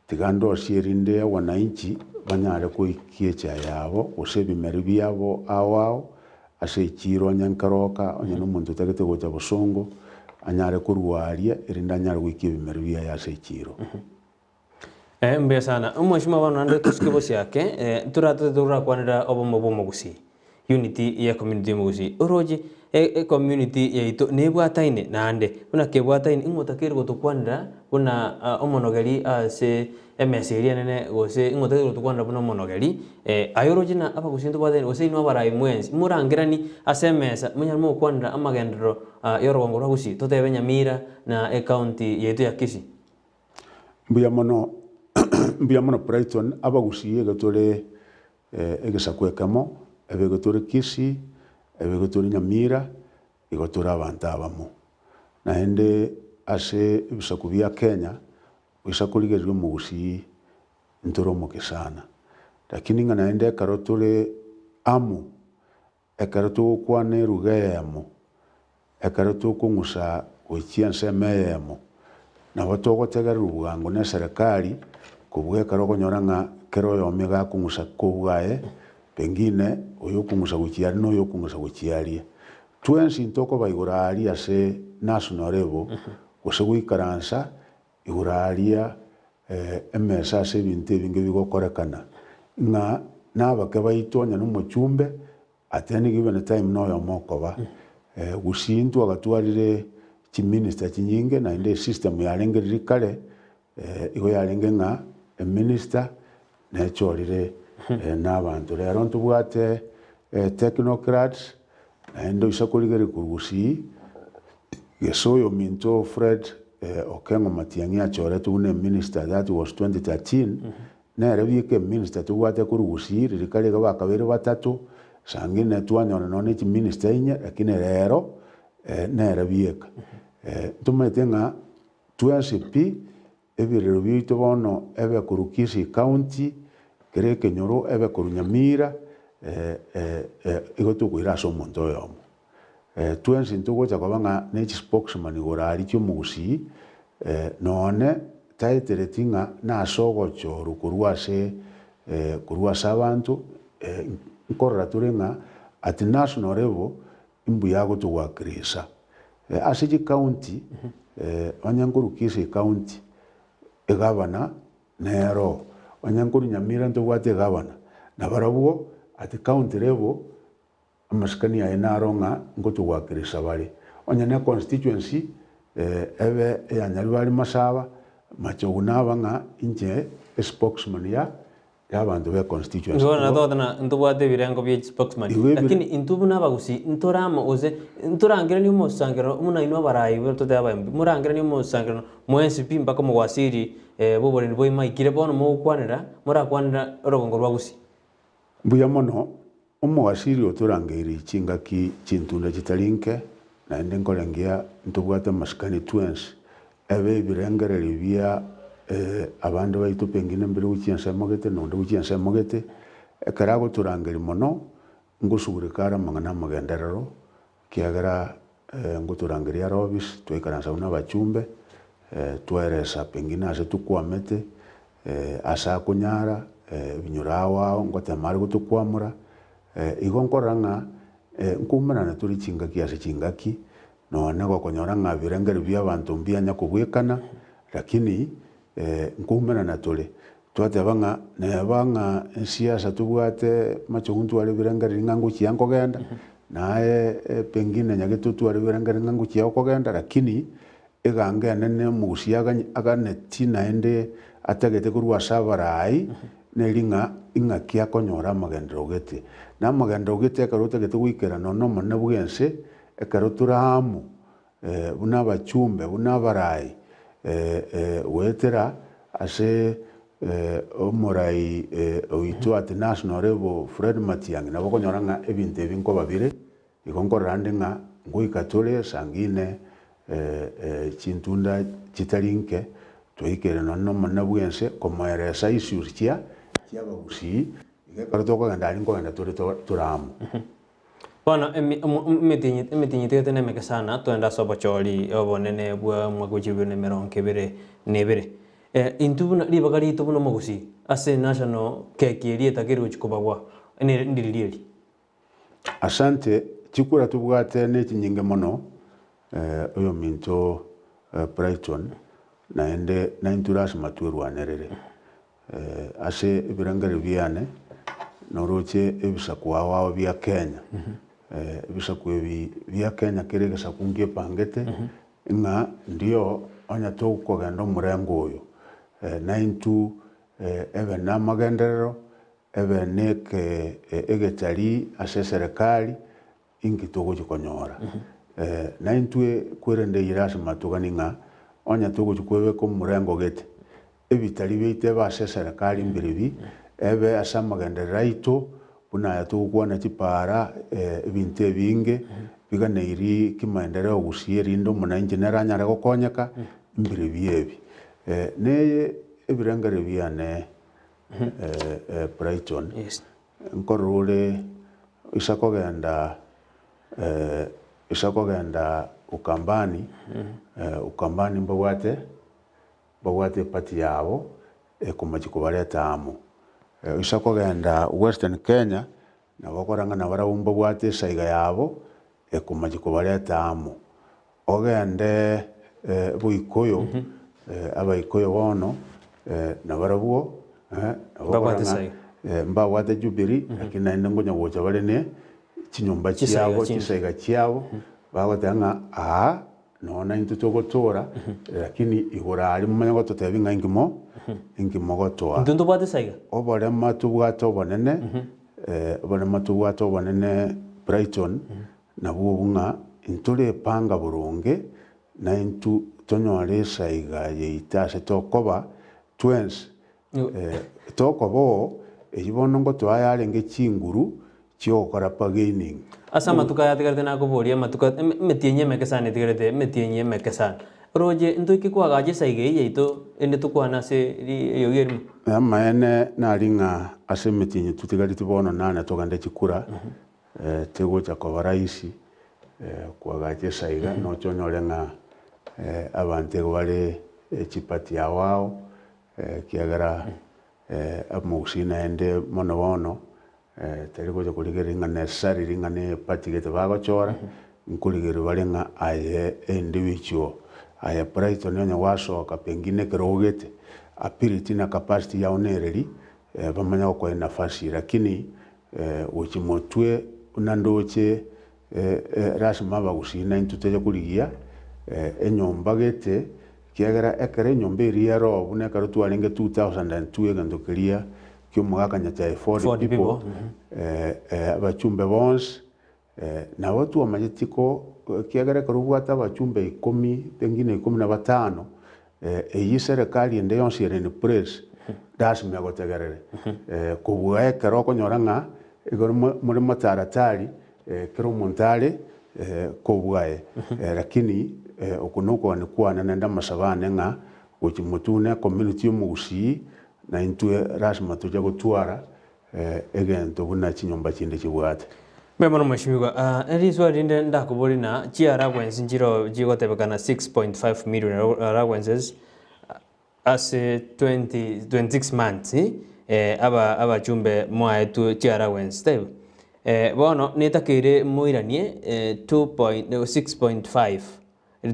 tiga ndosie erinde wananchi banyare goikia echae yabo, gose ebimeri biabo ao ao, ase echiiro onye nkeroka, onye na omonto otagete gocha bosongo, anyare korwa aria erinde anyare goikia ebimeri biaye ase echiiro. Mbuya sana. Omweshimiwa bono naende tosuke bosio ake, toratete torakwanera obomo bwa omogusii, unity ya ecommunity ya omogusii. Oroche ecommunity yaito nebwataine naende, buna kebwataine ing'o otakeire gotokwanera buna omonogeri ase emesa eria enene gose ing'o otakeire gotokwanera buna omonogeri, aye oroche ng'a abagusii ntobwataine gose inwe abarai mwensi, morangerani ase emesa monyare mogokwanera amagenderero ya orogongo rwa gusii, totebe Nyamira na ecounty yaito ya Kisii. Mbuya mono mbuya mono Brighton, abagusii ege tore egesaku ekemo, ebe tore Kisii, ebe tore Nyamira, igo tore abanto abamo. Naende ase ebisaku bia Kenya, goisa korigereria omogusii ntore omoke sana. Lakini ng'a naende ekero tore amo, Ekero togokwana eruga eyemo, ekero tokong'usa gochia ensemo eyemo, nabo togotegererwa bwango neserekari kobua ekero okonyora ng'a kera oyomo iga akong'usa kobwaye, pengine oyo okong'usa gochia aria na oyo okong'usa gochia aria. Twensi ntokoba igoro aria ase national level, gose goikaransa igoro aria emesa ase ebinto ebinge bigokorekana, ng'a nabake baito onye nomochumbe, at any given time noyomo okoba. Gusii intwe agatwarire chiminister chinyinge naende esystem yarenge riria kare, igo yarenge ng'a eminister nechorire nabanto. Rero ntobwate technocrats, naende oise korigereria korwa Gusii, Gese oyominto Fred Okengo Matiang'i achoretwe buna eminister that was 2013, nere bieka eminister tobwate korwa Gusii riria kare iga bakabeire batato, sangine twanyora nonya ne chiminister inye lakini rero nere bieka. Ntomanyete ng'a twensi pi ebirero biaito bono ebe korwa Kisii County, kera ekenyoro ebe korwa Nyamira igo tokoira ase omonto oyomo. Twensi ntogocha koba ng'a ne chispokesman igoro aria chi'omogusii, nonye taetereti ng'a nase ogochorwa korwa ase korwa ase abanto, nkorora tore ng'a at national level imbuya agotogwakirisa. Ase chicounty, onye nkorwa Kisii county, egavana nero, onye nkorwa Nyamira ntobwate egavana, nabarabwo at county level Amasikani aye naro ng'a ngotogwakeresa bare. Onye ne constituency ebe eya Nyaribari Masaba, Machogu naba ng'a inche espokesman ya y'abanto be constituency. Igo bono togoteba ntobwate ebirengo bie spokesman, Igo ebire- lakini intwe buna abagusii ntore amo gose ntorangeranie omosangerero buna inwe abarai buna totebe aba MP, morangeranie omosangerero mwensi pi mpaka omowaziri bwa oborendi bwa imaikire bono mogokwanera morakwanera orogongo rwa gusii. Mbuya mono, omowaziri otorangeirie chingaki chintunda chitari nke, naende nkorengia ntobwate amasikani twensi, ebe ebirengererio bia abande baito pengine mbire gochia ensemo gete na onde gochia ensemo gete, ekero agotorangeria mono, ngosugureka are amang'ana amagenderero, ekiagera ngotorangeria are office, twaikaransa buna abachumbe, twaeresa pengine ase tokwamete, ase akonyara, ebinyoro ao ao ngotema are gotokwamora, igo nkorora ng'a nkoumerana tore chingaki ase chingaki, Nonya gokonyora ng'a ebirengererio bi'abanto mbianya kobwekana, lakini nkoumerana tore. Twateba ng'a neba ng'a esiasa tobwate machungu ntware ebirengererio ng'a ngochia nkogenda, naye pengine nyagete otware ebirengererio ng'a ngochia okogenda, lakini egango enene omogusia aganye aganeti naende atagete korwa ase abarai, neri ng'a ing'aki akonyora amagenderero gete. Na amagenderero gete ekero otagete goikerana nonya omonene bw'ense, Ekero tore amo, buna abachumbe, buna abarai, goetera ase omorai oito at national level Fred Matiang'i, nabo okonyora ng'a ebinto ebi nkoba bire, igo nkorora ande ng'a ngoika tore sangine chintunda chitari nke, twaikeire nonye na omonene bw'ense komoeresa issues chia chi'abagusii, igo ekero tokogenda aria nkogenda tore tore amo. Bono emetienyi emetienyi tigete nemeke sana toende ase obochori obonene bwa omwaka o chilifu bibere na emerongo ebere na ebere. Intwe buna ribaga riaito buna omogusii ase national keki eria etakeire gochia kobagwa nere ndiriria eri. Asante, chikura tobwate nechinyinge mono, oyominto Brighton, naende naintwe lasima twerwanerere. Ase ebirengererio biane noroche ebisaku ao ao bia Kenya, ebisaku ebi bia Kenya kera egesaku nkiepangete ng'a ndio onye tokogenda omorengo oyo, naintwe ebe namagenderero, ebe na eke egetari ase eserekari, Inki togochia konyora? Naintwe kwerende ira ase matugani ng'a onye togochia kwebeka omorengo gete, ebitari biaito ebe ase eserekari mbiribi, ebe ase amagenderero aito, buna aya togokwana chipaara, ebinto ebinge, biganeiri kimaendereo gusii erinde omonanchi nere anyare gokonyeka, mbiribi ebi. Neye ebirengererio biane Brighton, Nkorora ore isa kogenda isa kogenda Ukambani, Ukambani mbabwate mbabwate eparty yabo ekomochia kobareta amo. Isa kogenda Western Kenya, nabo okora ng'a nabarabwo mbabwate esaiga yabo ekomochia kobareta amo. Ogende Boikoyo, Abaikoyo bono nabarabwo nabo Mbabwate okora ng'a esaiga. mbabwate Jubilee, lakini naende nkonya gocha bare ne chinyomba Chisaiga chiabo, chinde. chisaiga chiabo, bagoteba ng'a aa noo naintwe togotora, lakini igoro aria momanye gototebia ng'a inki mo inki mogotoa. Intwe ntobwate esaiga? Oborema tobwate obonene, oborema tobwate obonene Brighton, Nabwo obwo ng'a intorepanga boronge, na intwe tonyore esaiga yaito ase tokoba twensi. Tokoba oo, eyio bono ngotoa yarenge chinguru chi'ogokora bargaining. Ase amatuko aya atigarete nakoboria amatuko emetienyi emeke sana etigarete, emetienyi emeke sana. Oroche ntoike koagacha esaiga eye yaito ende tokwane ase eriogi erimo? Amaene nari ng'a ase emetienyi totigareti bono nane togende chikura, Tigocha koba rahisi koagacha esaiga noche onyore ng'a abanto igo bare chipati ao ao ekiagera omogusii naende mono bono tari gocha korigereria ng'a necessarily ng'a ne epati gete bagochora, nkorigereria bare ng'a aye individual, aye Brighton onye gwasoka pengine ekerogo gete, ability na capacity yao nereri bamanye gokoa enafasi lakini Gochia motwe buna ndoche Lasima abagusii naintwe toche korigia enyomba gete, ekiagera ekero enyomba eria ero buna ekero twarenge 2002 egento keria kia omogaka Nyachae for the people, abachumbe bonsi nabo twamanyeti ko ekiagera ekero obwate abachumbe ikomi pengine ikomi na batano, eyio serikali ende yonsi ere in place lasima egotegerere. Kobua ekero okonyora ng'a igoro more motaratari Ekero omonto are kobwaye, lakini oko nokogania kwane naende amasabo ane ng'a gochia motune ecommunity y'omogusii na intwe lasima toche gotwara egento buna chinyomba chinde chibwate. Mbuya mono mweshimiwa. Riswali rinde ndakoborie na chiaragwensi nchiro chigotebekana 6.5 million allowances Ase 26 months aba abachumbe mwaetwe chi allowance taibo? Bono netakeire moiranie 6.5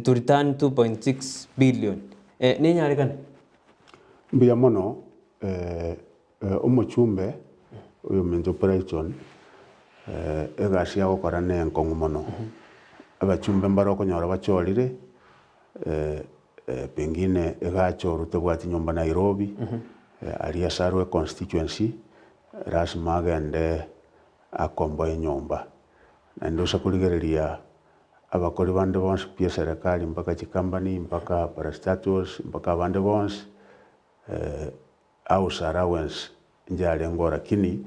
to return 2.6 billion nenyarekane? Mbuya mono omochumbe oyominto Brighton egasi agokora nenkong'u mono. Abachumbe mbare okonyora bachorire Pengine egachorwa tebwati nyomba Nairobi, aria ase arwe econstituency, lasima agende akomboe enyomba. Naende ose korigereria abakori bande bonsi pi eserekari mpaka chicompany, mpaka parastatals, mpaka abande bonsi, house allowance njarengeo lakini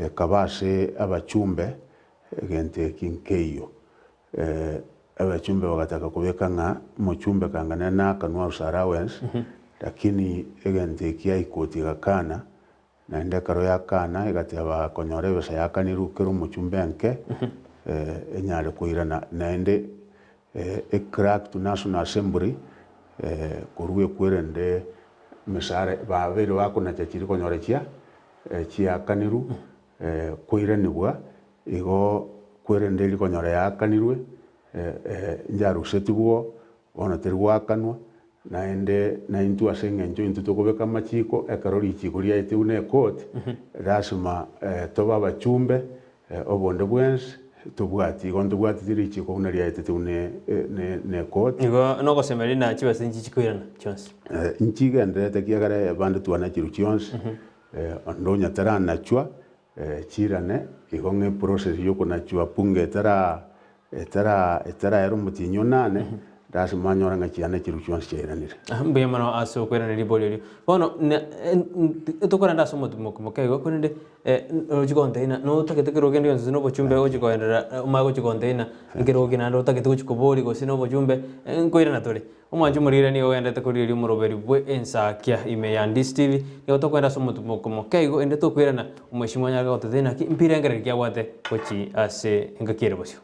ekaba ase abachumbe egento eki nkeiyo. Abachumbe bagataka kobeka ng'a omochumbe kanga nere nakanwe house allowance lakini egento eki High Court egakana naende ekero yakana egateba konyora ebesa yakanirwe kera omochumbe enke enyare koirana naende eclerk to National Assembly korwa ekwerende emesara babeire bakonacha chiria konyora chia chiakanirwe koiranigwa igo kwerende eria konyora yaakanirwe njarusetigwe oo bono teri goakanwa naende naintwe ase eng'encho intwe tokobeka amachiko ekero richiko riaetigwe na ecourt lasima tobe abachumbe Obonde bwensi tobwati, igo ntobwateti richiiko buna riaetetigwe ne, ne, nekoti. Igo nogosemeria na chibesa inchi chikoirana chionsi. Inchigendererete ekiagera abande twanachirwe chionsi, onde onye taranachwa chirane, igo ng'a eprocess yokonachwa bunge etara etara etaraera omotienyi onane, Lasima anyore ng'a chiana chiria chionsi chiairanire. Mbuya mono ase okoirana ribori erio. Bono tokorenda ase omotimoko moke igo korende ochi container notagete kero kende gionsi na obochumbe ogochi koenderera omanye gochi container ekero ki naende otagete gochi koboria gose na obochumbe nkoirana tore. Omwancho omorire nigo ogenderete korigereria omoroberi bwe ensakia ime ya Ndisi TV, nigo tokoenda ase omotimoko moke igo ende tokoirana omweshimiwa anyare gototebia naki mpirengererio ki abwate gochi ase engaki ere bosio.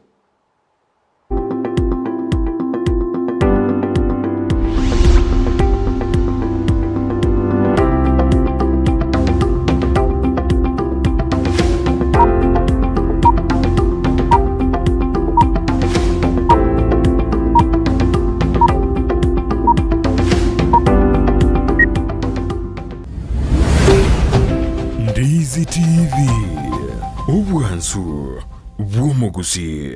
Ndizi TV, obwansu bw'omogusi.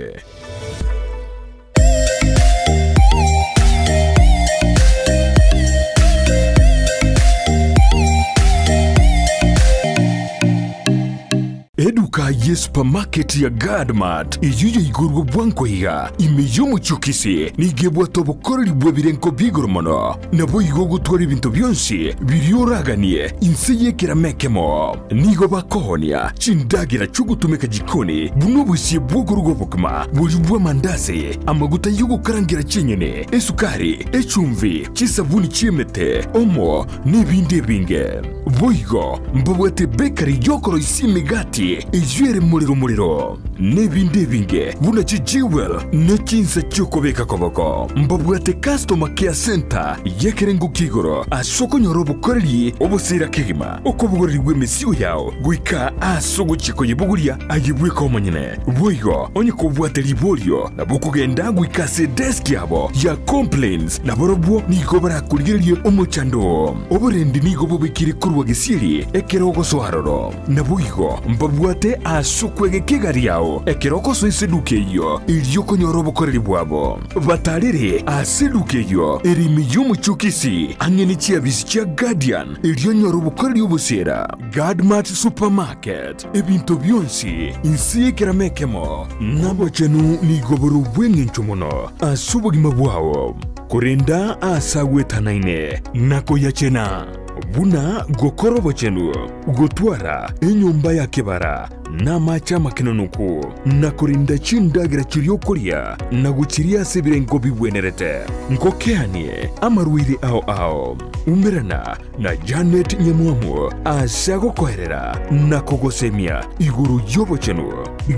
Eduka ye supermarket ya Guardmart eyio yaigorwe bwango iga ime y'omochie o Kisii nigo ebwate obokoreri bw'ebirengo bi'igoro mono. Naboigo ogotwara ebinto bionsi biria oraganie inse y'ekerama ekemo. Nigo bakoonia chindagera chi'ogotumeka jikoni buna obosie bw'okoruga obokima, boria bw'amandasi, amaguta y'ogokarangera chinyeni, esukari, echumbi, chisabuni chi'emete, omo, n'ebinde ebinge. Boigo mbabwate bakery y'okoroisia emegati eyio ere morero morero, n'ebinde ebinge buna chijewel ne chinsa chi'okobeka koboko. Mbabwate customer care centre y'ekerengo kia igoro ase okonyora obokoreri obosira kegima. Okobogorerigwa emesigo yao goika aase ogochia koyebogoria aye bweka omonyene. Boigo, onye kobwate riborio, nabo okogenda goika ase edesk yabo ya complaints, na barobwo nigo barakorigererie omochando oo. Oborendi nigo bobekire korwa gesieri ekero ogosoa aroro. Naboigo mbabwate. Naende ase okwegeka egari yao ekero ogosoa ase eduka eyio, erio okonyora obokoreri bwabo. Batarere ase eduka eyio ere ime y'omochie o Kisii, ang'e ne chiabisi chia Guardian, erio onyore obokoreri obosiera. Guardmart Supermarket, ebinto bionsi inse y'ekerama ekemo. Nobochenu nigo bore obw'engencho mono ase obogima bwao, korenda aase agwetanaine na koyachena, buna gokora obochenu, gotwara enyomba ya kebara na amache amakenonoku, na korenda chindagera chiria okoria na gochiria ase ebirengo bigwenerete. Ngokeanie amarwaire ao ao. Umerana na Janet Nyamwamu ase agokoerera na kogosemia igoro y'obochenu,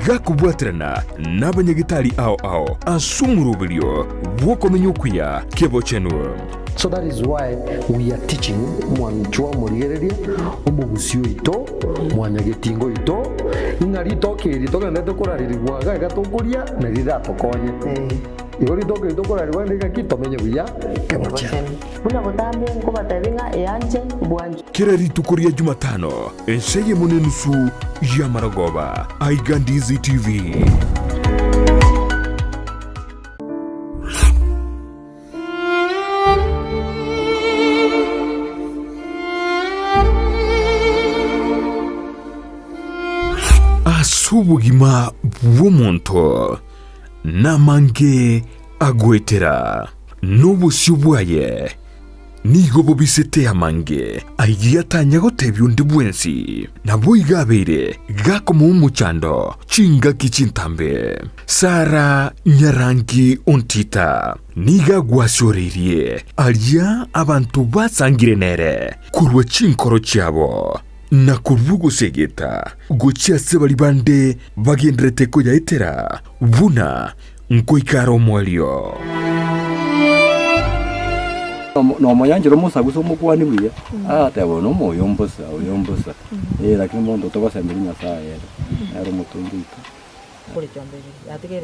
gakobwaterana nabanyagetari ao ao ase omoroberio bw'okomenya okuya kebochenu. So that is why we are teaching mwanchwa omorigereria, omogusi oito, mwanyagetinga oito, ng'a ritoke eri togenderete korarerigwa iga iga tokoria nari riratokonye. Igo ritoke eri tokorarerigwa rinde ng'aki tomenye buya kebochenu. Buna botambe nkobatebia ng'a eanche bwanchwe. Kera rituko ria Jumatano, ensa eyemo na enusu y'amarogoba, aiga Ndizi TV. Ase obogima bw'omonto namange agoetera, na obosio bwaye nigo bobisete amange ayio atanya gotebia onde bwensi. Naboigo abeire gakomoa omochando chingaki chintambe. Sara nyarangi ontita nigo agwasioreirie aria abanto basangire nere korwa chinkoro chiabo, na korwa ogosegeta gochia ase baria bande bagendererete koyaetera buna nkoika are omoerio. Nomoyanchera omosagusa omokuani buya, agateba oyo nomoyo mbosa, oyo mbosa, eh lakini monto togosemeria Nyasaye ere, nere omotongi oito.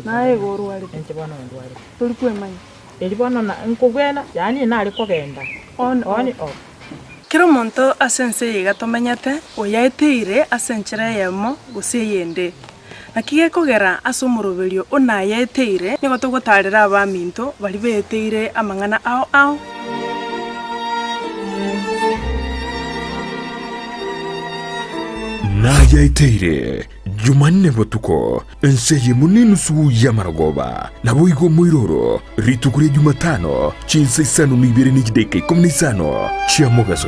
Naye igo orwarete, tori kwemanya. On off. Kera omonto ase ense eye iga tomenyete, oyaeteire ase enchera eyemo gose eyende. Naki gekogera ase omoroberio o nayaeteire, nigo togotaarera abaminto baria beeteire amang'ana ao ao. Nayaeteire Jumanne botuko, ensa eyemo na enusu y'amarogoba, naboigo omoiroro rituko ria Jumatano, chinsa isano na ibere ne chidakika ikomi na isano chia mogaso.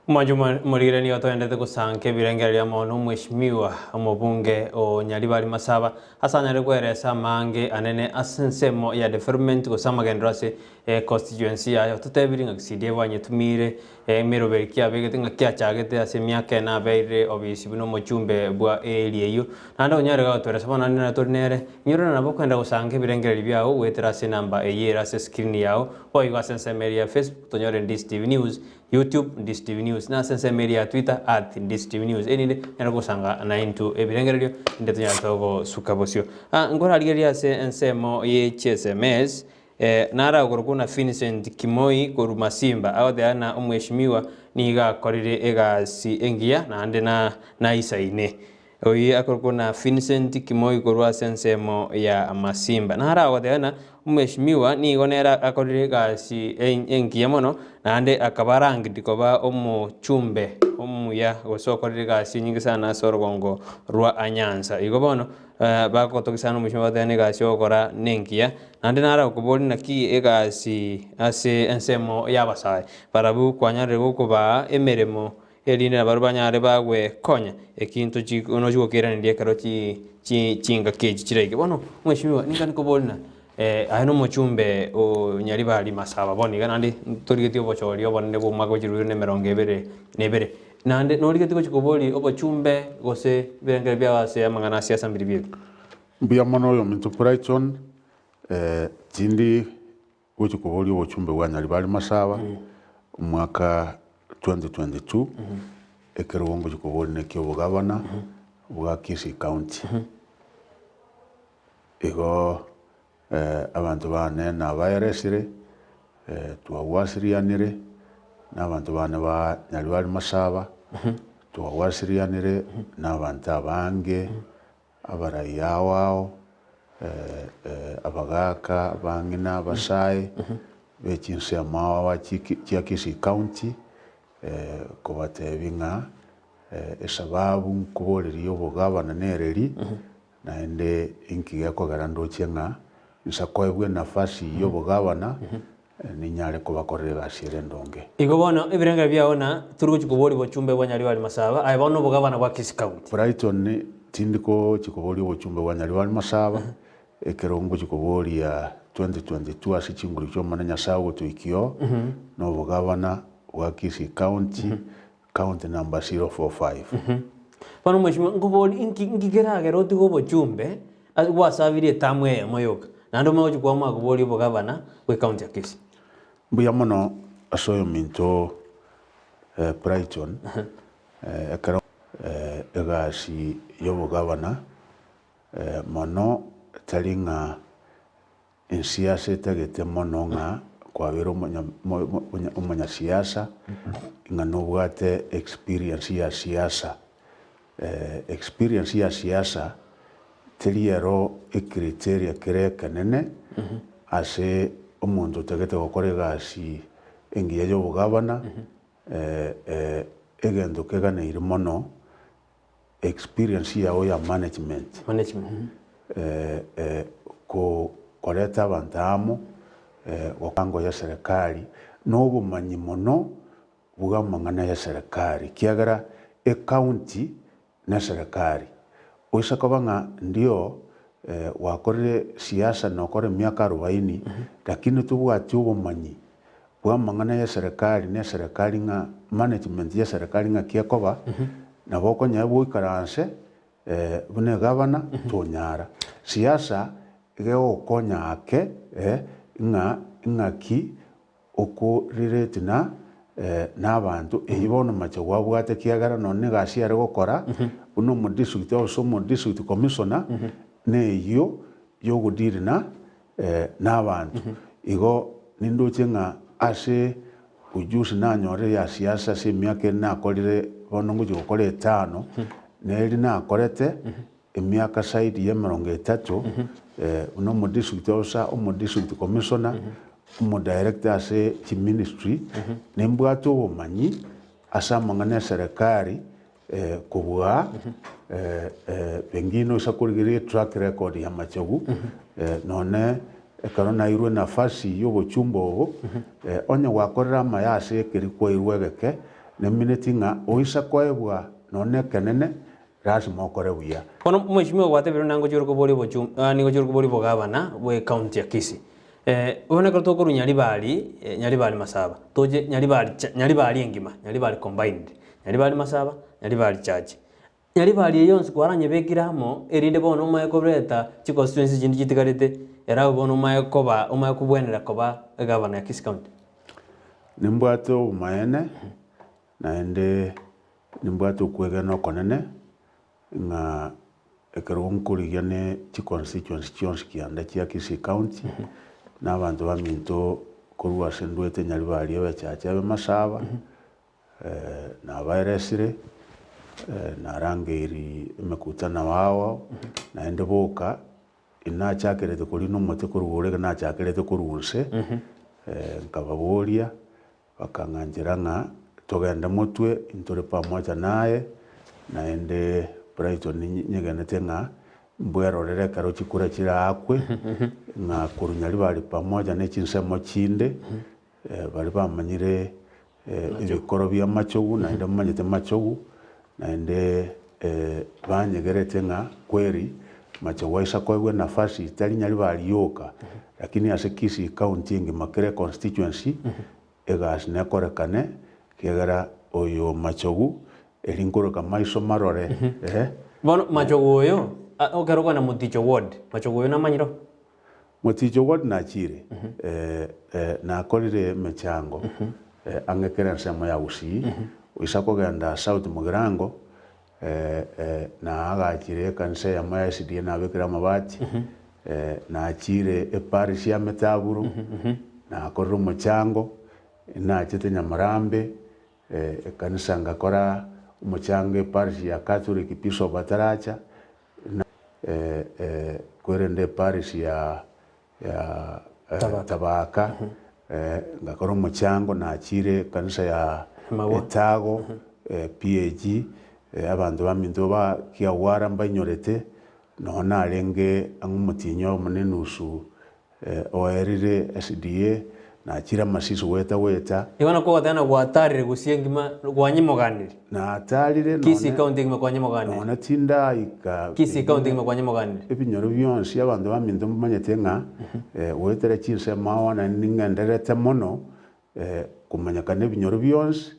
Omwancho omorigere nigo toendete gosanka ebirengererio amo na omweshimiwa omobunge o Nyaribari Masaba ase anyare kweresa amange anene ase ensemo ya development gose amagenderero ase econstituency yaye. Ototebirie ng'a CDF anyetumire emeroberi ki abegete ng'a kiachagete ase emiaka ene abeire obisi buna omochumbe bwa area eyio. Naende onyare gotweresa bono naende nere tori nere, inyorana nabo okogenda gosanka ebirengererio biago goetera ase enamba eyio ere ase escreen yao, boigo ase ensemo eria ya Facebook tonyore Ndizi TV News, YouTube, Ndizi TV News, na ase ensemo eria ya Twitter, at Ndizi TV News, erinde nyare gosanga naintwe ebirengererio inde tonyare togosuka bosio. Ah, nkorarigereria ase ensemo ye chiSMS, eh, narakorokwa na Vincent Kimoi korwa Masimba, agoteba ng'a omweshimiwa nigo akorire egasi engiya naende na naisaine. Oyio akorokwa na Vincent Kimoi korwa ase ensemo ya Masimba. Naro agoteba ng'a omweshimiwa nigo nere akorire egasi engiya mono naende akaba ranked koba omochumbe omuya gose okorire egasi enyinge sana ase orogongo rwa Nyanza. Igo bono bagotogia sana omweshimiwa bagoteba ng'a egasi ogokora nengiya naende naro agokoboria naki egasi ase ensemo ya abasae barabwo kwanyarire gokobaa emeremo Erinde nabarabwo banyare bagwekonya ekinto nochia gokeiraneria ekero chingaki echi chiraike. Bono mweshimiwa ninka nikoboria ng'a aye na omochumbe o Nyaribari Masaba bono iga naende ntorigetie obochori obonene bwa omwaka gochia rwire na emerongo ebere na ebere. Naende norigetie gochia koboria obochumbe gose ebirengererio biago ase amang'ana a siasa mbiri biebi? Mbuya mono oyominto Brighton, tindi gochia koboria obochumbe bwa Nyaribari Masaba, omwaka 2022, ekerogo ngochia koboria nekia obogavana bwa Kisii County. Igo abanto bane nabaeresire, twagwasirianire, na abanto bane ba Nyaribari Masaba, twagwasirianire na abanto abange, abarai ao ao, abagaaka, abang'ina, abasae, be chinsemo ao ao chia Kisii County, kobatebia ng'a esababu nkoboreria obogabana nereri, Naende inki gekogera ndoche ng'a insa koebwa enafasi y'obogabana, ninyare kobakorera egasi ere endonge? Igo bono ebirengererio biao na tori gochia koboria bochumbe bwa Nyaribari Masaba, aye bono obogabana bwa Kisii County. Brighton, Tindi gochia koboria obochumbe bwa Nyaribari Masaba, ekero ngochia koboria 2022 ase chinguru chi'Omonene Nyasae ogotoikia oo, na obogabana bwa Kisii County, County number 045. Bono mweshimiwa, nkoborie, inki inki keragere otige obochumbe ase gwasabirie etamu eyemo yoka, naende omanye gochia kwamanya koboria obogavana bwe county ya Kisii? Mbuya mono ase oyominto Brighton, ekero egasi y'obogavana mono tari ng'a Ensiasa etagete mono ng'a kwabeire omonyasiasa, ng'a nobwate experience ya siasa. Experience ya siasa teri ero ecriteria kere ekenene ase omonto otagete gokora egasi engiya ya obogavana, egento keganeiri mono experience yao ya management, koreta abanto amo, gokango ya serikali, na obomanyi mono bwa amang'ana ya serikali, ekiagera ecounty ne serikali. Oise koba ng'a ndio gwakorire siasa na okore emiaka arobaini, lakini tobwati obomanyi bwa amang'ana ya serikali ne serikali ng'a management ya serikali ng'aki ekoba, nabo okonyara goikaranse buna egavana tonyara. Siasa iga egokonya ake ng'a ng'aki oko relate na na abanto, eyio bono mache gwabwate ekiagera nonye na egasi are gokora buna omo district officer, omo district commissioner, na eyio ya ogodeal na na abanto. Igo nindoche ng'a ase ujuzi nanyorire ya siasa ase emiaka ere nakorire bono ngochia gokora etano, neri nakorete emiaka zaidi ya emerongo etato, buna omo district officer, omo district commissioner, omo director ase chiministry, nimbwate obomanyi ase amang'ana eserekari Kobua pengine oisa korigereria etrack record ya Machogu, nonye ekero nairwe nafasi y'obochumba obo, onye gwakorire amaya ase ekeri kwairwe egeke, nemineti ng'a oisa koebwa nonye ekenene, lasima okore buya. Bono mweshimiwa gwatebire buna ngochia ore koboria obochumba, yaani ngochia ore koboria obogavana bwe county ya Kisii. Bono ekero tokorwa Nyaribari, Nyaribari Masaba, toche Nyaribari cha Nyaribari engima, Nyaribari combined, Nyaribari Masaba, Nyaribari Church. Nyaribari eye yonsi kwaranyebekire amo, erinde bono omanye koreta chiconstituency chinde chitigarete, ere abwo bono omanye koba omanye kobwenera koba egavana ya Kisii County. Nimbwate obomaene, naende nimbwate okwegena okonene, Ng'a ekero nkorigia ne chiconstituency chionsi kianda chia Kisii County, na abanto baminto korwa ase ndwete Nyaribari ebe Chache ebe Masaba, nabaeresire, narangeiri emekutano ao ao, naende boka inachakerete korina omote korwa igoro ekero nachakerete korwa inse, nkababoria. Bakang'anchera ng'a togende motwe intore pamoja naye, naende Brighton nyegenete ng'a mbwerorere ekero chikura chiraakwe, ng'a korwa Nyaribari pamoja ne chinsemo chinde, baria bamanyire ebikoro bia Machogu naende bamanyete Machogu, naende banyegerete ng'a kweri Machogu aisa koegwa enafasi tari Nyaribari yoka, lakini ase Kisii County engima kera econstituency, egasi nekorekane, ekiagera oyo Machogu eri nkoroka maiso marore, eh. Bono Machogu oyo. Ekero okogenda Moticho ward, Machogu oyo namanyire oo? Moticho ward nachire, nakorire emechango ang'e kera ensemo ya Gusii, goisa kogenda South Mugirango, naagachire ekanisa eyemo ya SDA nabekire amabati, nachire eparish ya Metaburo, nakorire omochango, nachete Nyamarambe, ekanisa ngakora omochango eparish ya Catholic Bishop ataracha, kwerende eparish ya ya Tabaka, ngakora omochango nachire ekanisa ya Etago PAG, abanto baminto ba Kiagwara mbainyorete, nonya narenge ang'e omotienyi oyomo na enusu oerire SDA, nachire amasisi goeta goeta. Igo nakwo ogoteba ng'a gwatarire gusii engima kwanyimoganire. Natarire Kisii county engima kwanyimoganire. nonye tindaika Kisii county engima kwanyimoganire. Ebinyoro bionsi abanto baminto mbamanyete ng'a goetera chinsemo ao naende ning'endererete mono komanyekana ebinyoro bionsi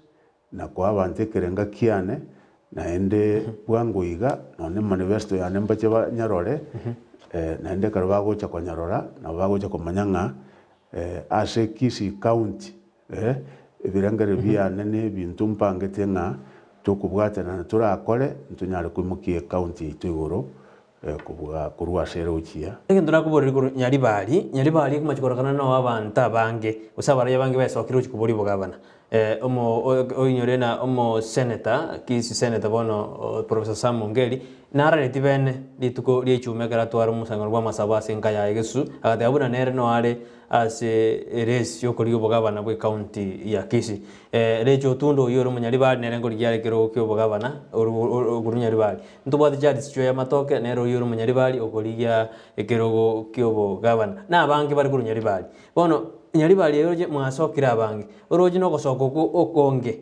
na koa abanto ekerenga kiane, naende bwango iga nonye emanifesto yane mbache banyarore, naende ekero bagocha konyarora nabo bagocha komanya ng'a ase Kisii county ebirengererio biane na ebinto mpangete ng'a tokobwatana na torakore ntonyare koimokia ecounty yaito igoro kobua korwa ase ere gochia. Egento nakoboreria korwa Nyaribari, Nyaribari ekomachi kororekana noo abanto abange, gose abarai abange besokire gochia koboria obogabana. Omo oinyore na omoseneta, Kisii senator bono Professor Sam Ongeri, narareti bene rituko ria ichuma ekero atware omosang'ano bw'amasabo ase enka yaye Gesusu, agateba buna nere noo are ase eresi y'okorigia obogabana bw'ecounty ya Kisii. Rachel Otundo oyio ore omonyaribari nere nkorigia are ekerogo kia obogabana okorwa Nyaribari. Ntobwate Charles Chweya Matoke nere oyio ore omonyaribari okorigia ekerogo kia obogabana. Na abange bare korwa Nyaribari. Bono Nyaribari eye oroche mwasokire abange, oroche na ogosoka okwo okonge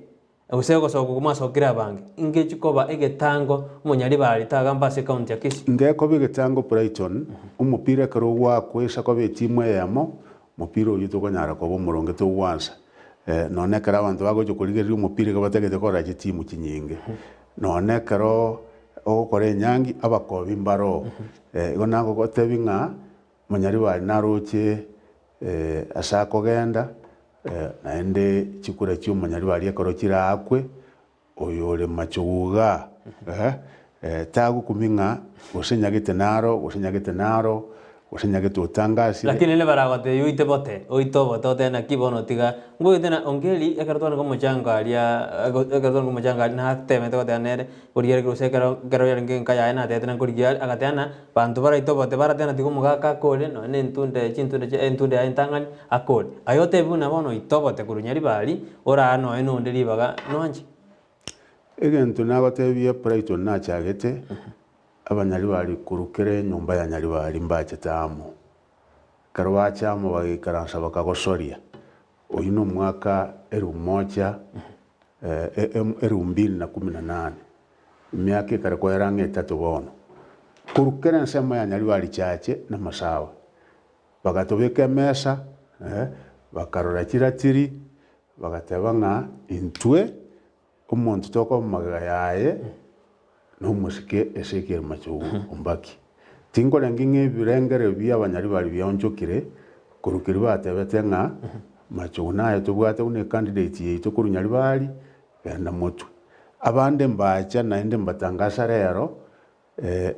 Gose ogosoka okwo mwasokire abange, ingechi koba egetango omonyaribari tagamba ase ecounty ya Kisii. Ngekoba egetango Brighton, omopira ekero ogwakwa esa koba etimu eyemo, omopira oyio tokonyara koba omoronge togwansa. Nonya ekero abanto bagocha korigereria omopira iga batagete korora chitimu chinyinge. Nonya ekero ogokora enyangi, abakobi mbaroo. Igo nagogotebi ng'a Monyaribari naroche ase akogenda, naende chikura chi'omonyaribari ekero chiraakwe, oyore machogu igaa, tagokumia ng'a gose nyagete naro, gose nyagete naro, gose nyagete otangasire. Lakini rende baragotebie oite bote, oite obote otebe naki bono tiga ngoite na ongeri ekero twarenge omochango aria ekero twarenge omochango aria natemete goteba nere Korigereria gose ekero ekero yarenge enka yaye natebete nankorigia are, agateba ng'a banto baraite obote barateba tiga omogaka akore nonya na entunda chintunda chia entunda yaye entang'ani akore. Aye otebiwe buna bono oite obote korwa Nyaribari, oraa nonya na onde ribaga nonche. Egento nagotebia Brighton nachagete, abanyaribari korwa kera enyomba ya Nyaribari mbachete amo. Ekero bacha amo bagaikaransa bakagosoria, Oyio nomwaka elifu moja elifu mbili na kumi na nane, emiaka ekare koera ang'e etato bono. Korwa kera ensemo ya Nyaribari Chache na Masawa, bagatobeka emesa, bakarora chiratiri, bagateba ng'a intwe Omonto tokoba magega yaye nomosike Ezekiel Machogu Ombaki. Tinkorengi ng'a ebirengererio bi'abanyaribari biaonchokire korwa keria batebete ng'a Machogu naye tobwate buna ecandidate yaito korwa Nyaribari genda motwe. Abande mbacha naende mbatangasa rero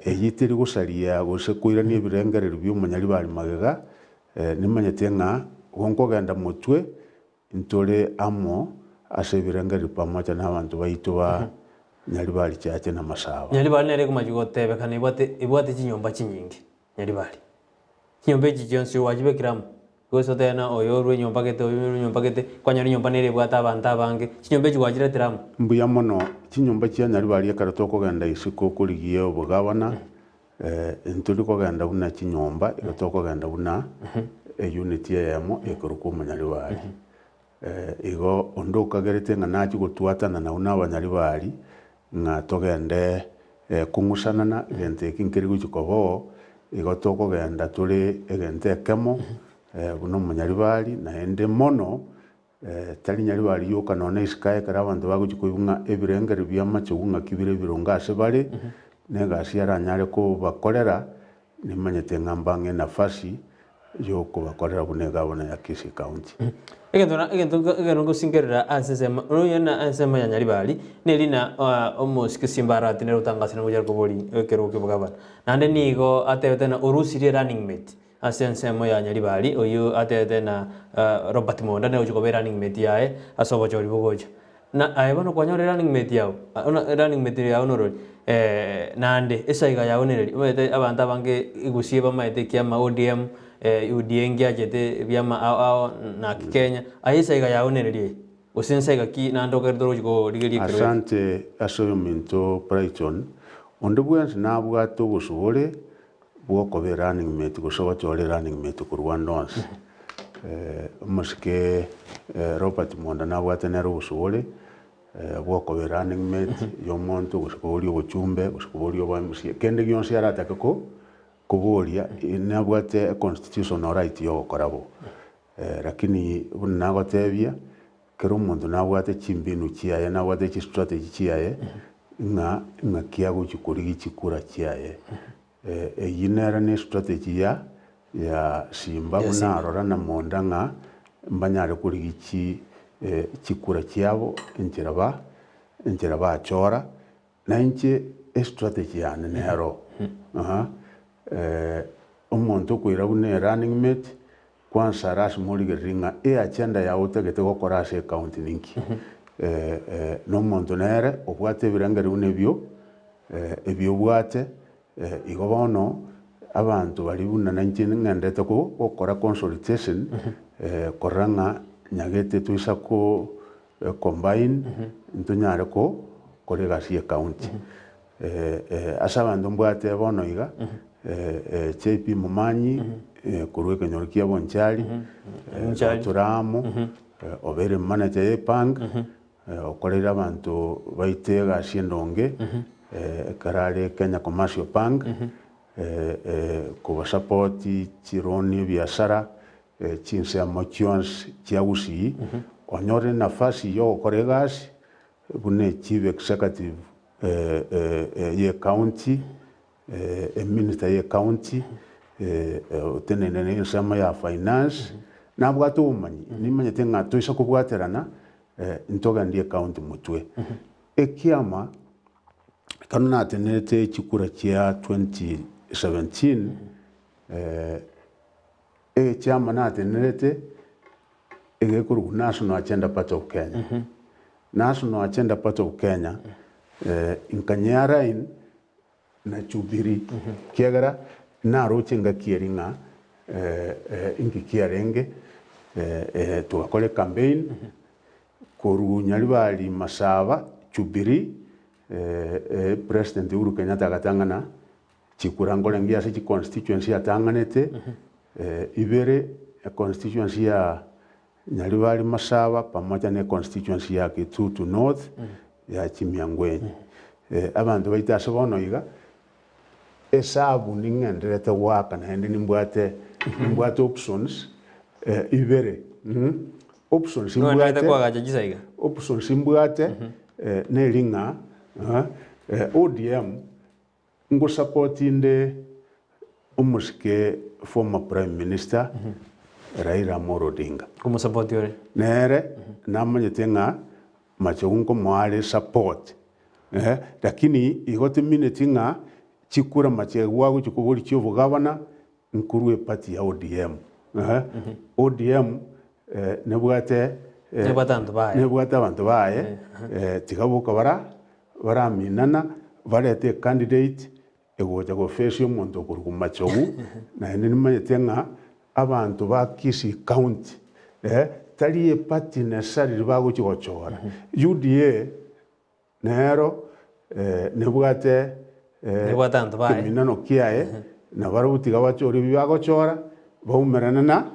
eyio teri gosaria gose koirania ebirengererio bi'omonyaribari magega, nimanyete ng'a gonkogenda motwe Ntore amo ase ebirengererio pamoja nabanto baito ba Nyaribari Chache na Masaba. Nyaribari nere ekomachia gotebekana ebwate ebwate chinyomba chinyinge Nyaribari. Chinyomba echi chionsi gwachibekire amo, gose otebe ng'a oyo orwe enyomba gete oyo orwe enyomba gete, kwanyora enyomba nere ebwate abanto abange, chinyomba echi gwachiretire amo. Mbuya mono, chinyomba chia Nyaribari ekero tokogenda isiko korigia obogabana, ntori kogenda buna chinyomba, igo tokogenda buna eunit eyemo ekorokwa omonyaribari. Igo onde okagerete ng'a nachie gotwatana nabwo na abanyaribari, ng'a togende kong'usanana egento eki nkeri gochia koba oo, igo tokogenda tore egento ekemo buna omonyaribari, naende mono Tari nyaribari yoka nonya isiko aye ekero abanto bagochia koigwa ng'a ebirengererio bi'amachogu ng'aki bire ebironge ase bare, na egasi aranyare kobakorera, nimanyete ng'a mbang'e enafasi yokobakorera buna egavana ya Kisii County. Egento na egento ekero ngosingerera ase ensemo nonya na ensemo ya Nyaribari, neri na omosike Simba Arati nere otangasire ngochia kobori ekerogo kia obogavana. Naende nigo atebete ng'a orusirie running mate ase ensemo ya Nyaribari, oyio atebete ng'a Robert Monda nere ogochia koba erunning mate yaye ase obochori bogocha. Na aye bono kwanyora erunning mate yao, buna erunning mate yao norori naende esaiga yao nereri, omanyete abanto abange gusii bamaete ekiama ODM, UDA ngiachete ebiama ao ao naki Kenya, aye esaiga yao nereri eye? Gose nsaiga ki naende okerete orochi korigeria ekero eke? Asante ase oyominto Brighton, onde bwensi nabwate obosubore bwokoba erunning mate gose gochora erunning mate korwa ande onsi. Omosike Robert Monda nabwate nere obosubore bwokoba erunning mate ya omonto gose koboria obochumbe gose koboria obo MCA kende gionsi aratake ko koboria nabwate econstitutional right ya ogokora bo. Lakini buna nagotebia, kera omonto nabwate chimbinu chiaye, nabwate chistrategy chiaye, ng'a ng'aki agochia korigia chikura chiaye. Eyio nere ne estrategy ya ya Simba buna arora na monda ng'a mbanyare korigia chi chikura chiabo enchera ba enchera bachora, na inche estrategy yane nero omonto okoira buna erunning mate, Kwansa lasima origererie ng'a eagenda yao otagete gokora ase ecounty ninki. Na omonto nere obwate ebirengererio buna ebio, ebio obwate, igo bono abanto baria buna nainche ning'endete gokora consultation korora ng'a nyagete toisa ko combine ntonyare gokora egasi ya ecounty. Ase abanto mbwate bono iga, JP Momanyi korwa ekenyoro kia Bonchari, tore amo, obeire manager ya ebank, okoreire abanto baito egasi endonge, ekero are Kenya Commercial Bank, kobasupport chironi ebiasara, chinsemo chionsi chia Gusii, onyorire nafasi ya ogokora egasi buna echief executive ye county, eminister ye county, otenene na ensemo ya finance, nabwate obomanyi, nimanyete ng'a toisa kobwaterana ntogendie ecounty motwe. Ekiama ekero natenerete chikura chia 2017, egechiama natenerete egekorokwa National Agenda Party of Kenya. National Agenda Party of Kenya, nkanyea line na Jubilee, ekiagera naroche engaki eria ng'a inki kiarenge, togakora ecampaign, korwa Nyaribari Masaba, Jubilee, President Uhuru Kenyatta agatang'ana Chikura nkorenge ase chiconstituency atang'anete ibere, econstituency ya Nyaribari Masaba pamoja ne econstituency ya Kitutu North ya Chimiangwenyi. Abanto baito ase bono iga, esabu ning'endererete goaka naende nimbwate nimbwate options ibere options Nogwenerete mbwate koagacha chisaiga. options mbwate neri ng'a ODM Ngosapoti inde omosike former prime minister Raila Amolo Odinga. Nkomosapoti ore. Nere namanyete ng'a machogu nkomoa are support eh, lakini igo timineti ng'a chikura machegu agochia koboria chia obogavana nkorwa eparty ya ODM eh, ODM nebwate Nebwate abanto baye. nebwate abanto baye tiga boka bara baraminana barete ecandidate egocha goface omonto okorokwa Machogu naende nimanyete ng'a abanto ba Kisii county tari eparty necessarily bagochia gochora. UDA Nero nebwate Nebwate abanto baye. ekeminano kiaye, na barabwo tiga bachore ebi bagochora, baumerane na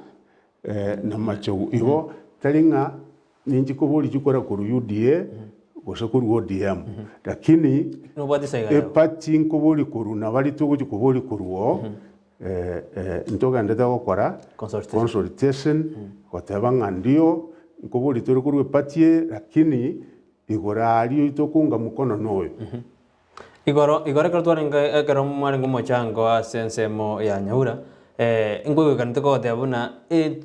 namachogu. Igo tari ng'a ninchi koboria chikura korwa UDA gose korwa ODM, lakini Nobwate esaiga yao. eparty nkoboria korwa nabari togochia koboria korwa oo, ntogendete gokora Consultation. consultation, goteba ng'a ndio nkoboria tore korwa eparty eye, lakini Igoro aria oito okounga mokono noyo. Igoro igoro ekero twarenge ekero mwarenge omochango ase ensemo ya Nyaura, nkoigwekanete kogoteba buna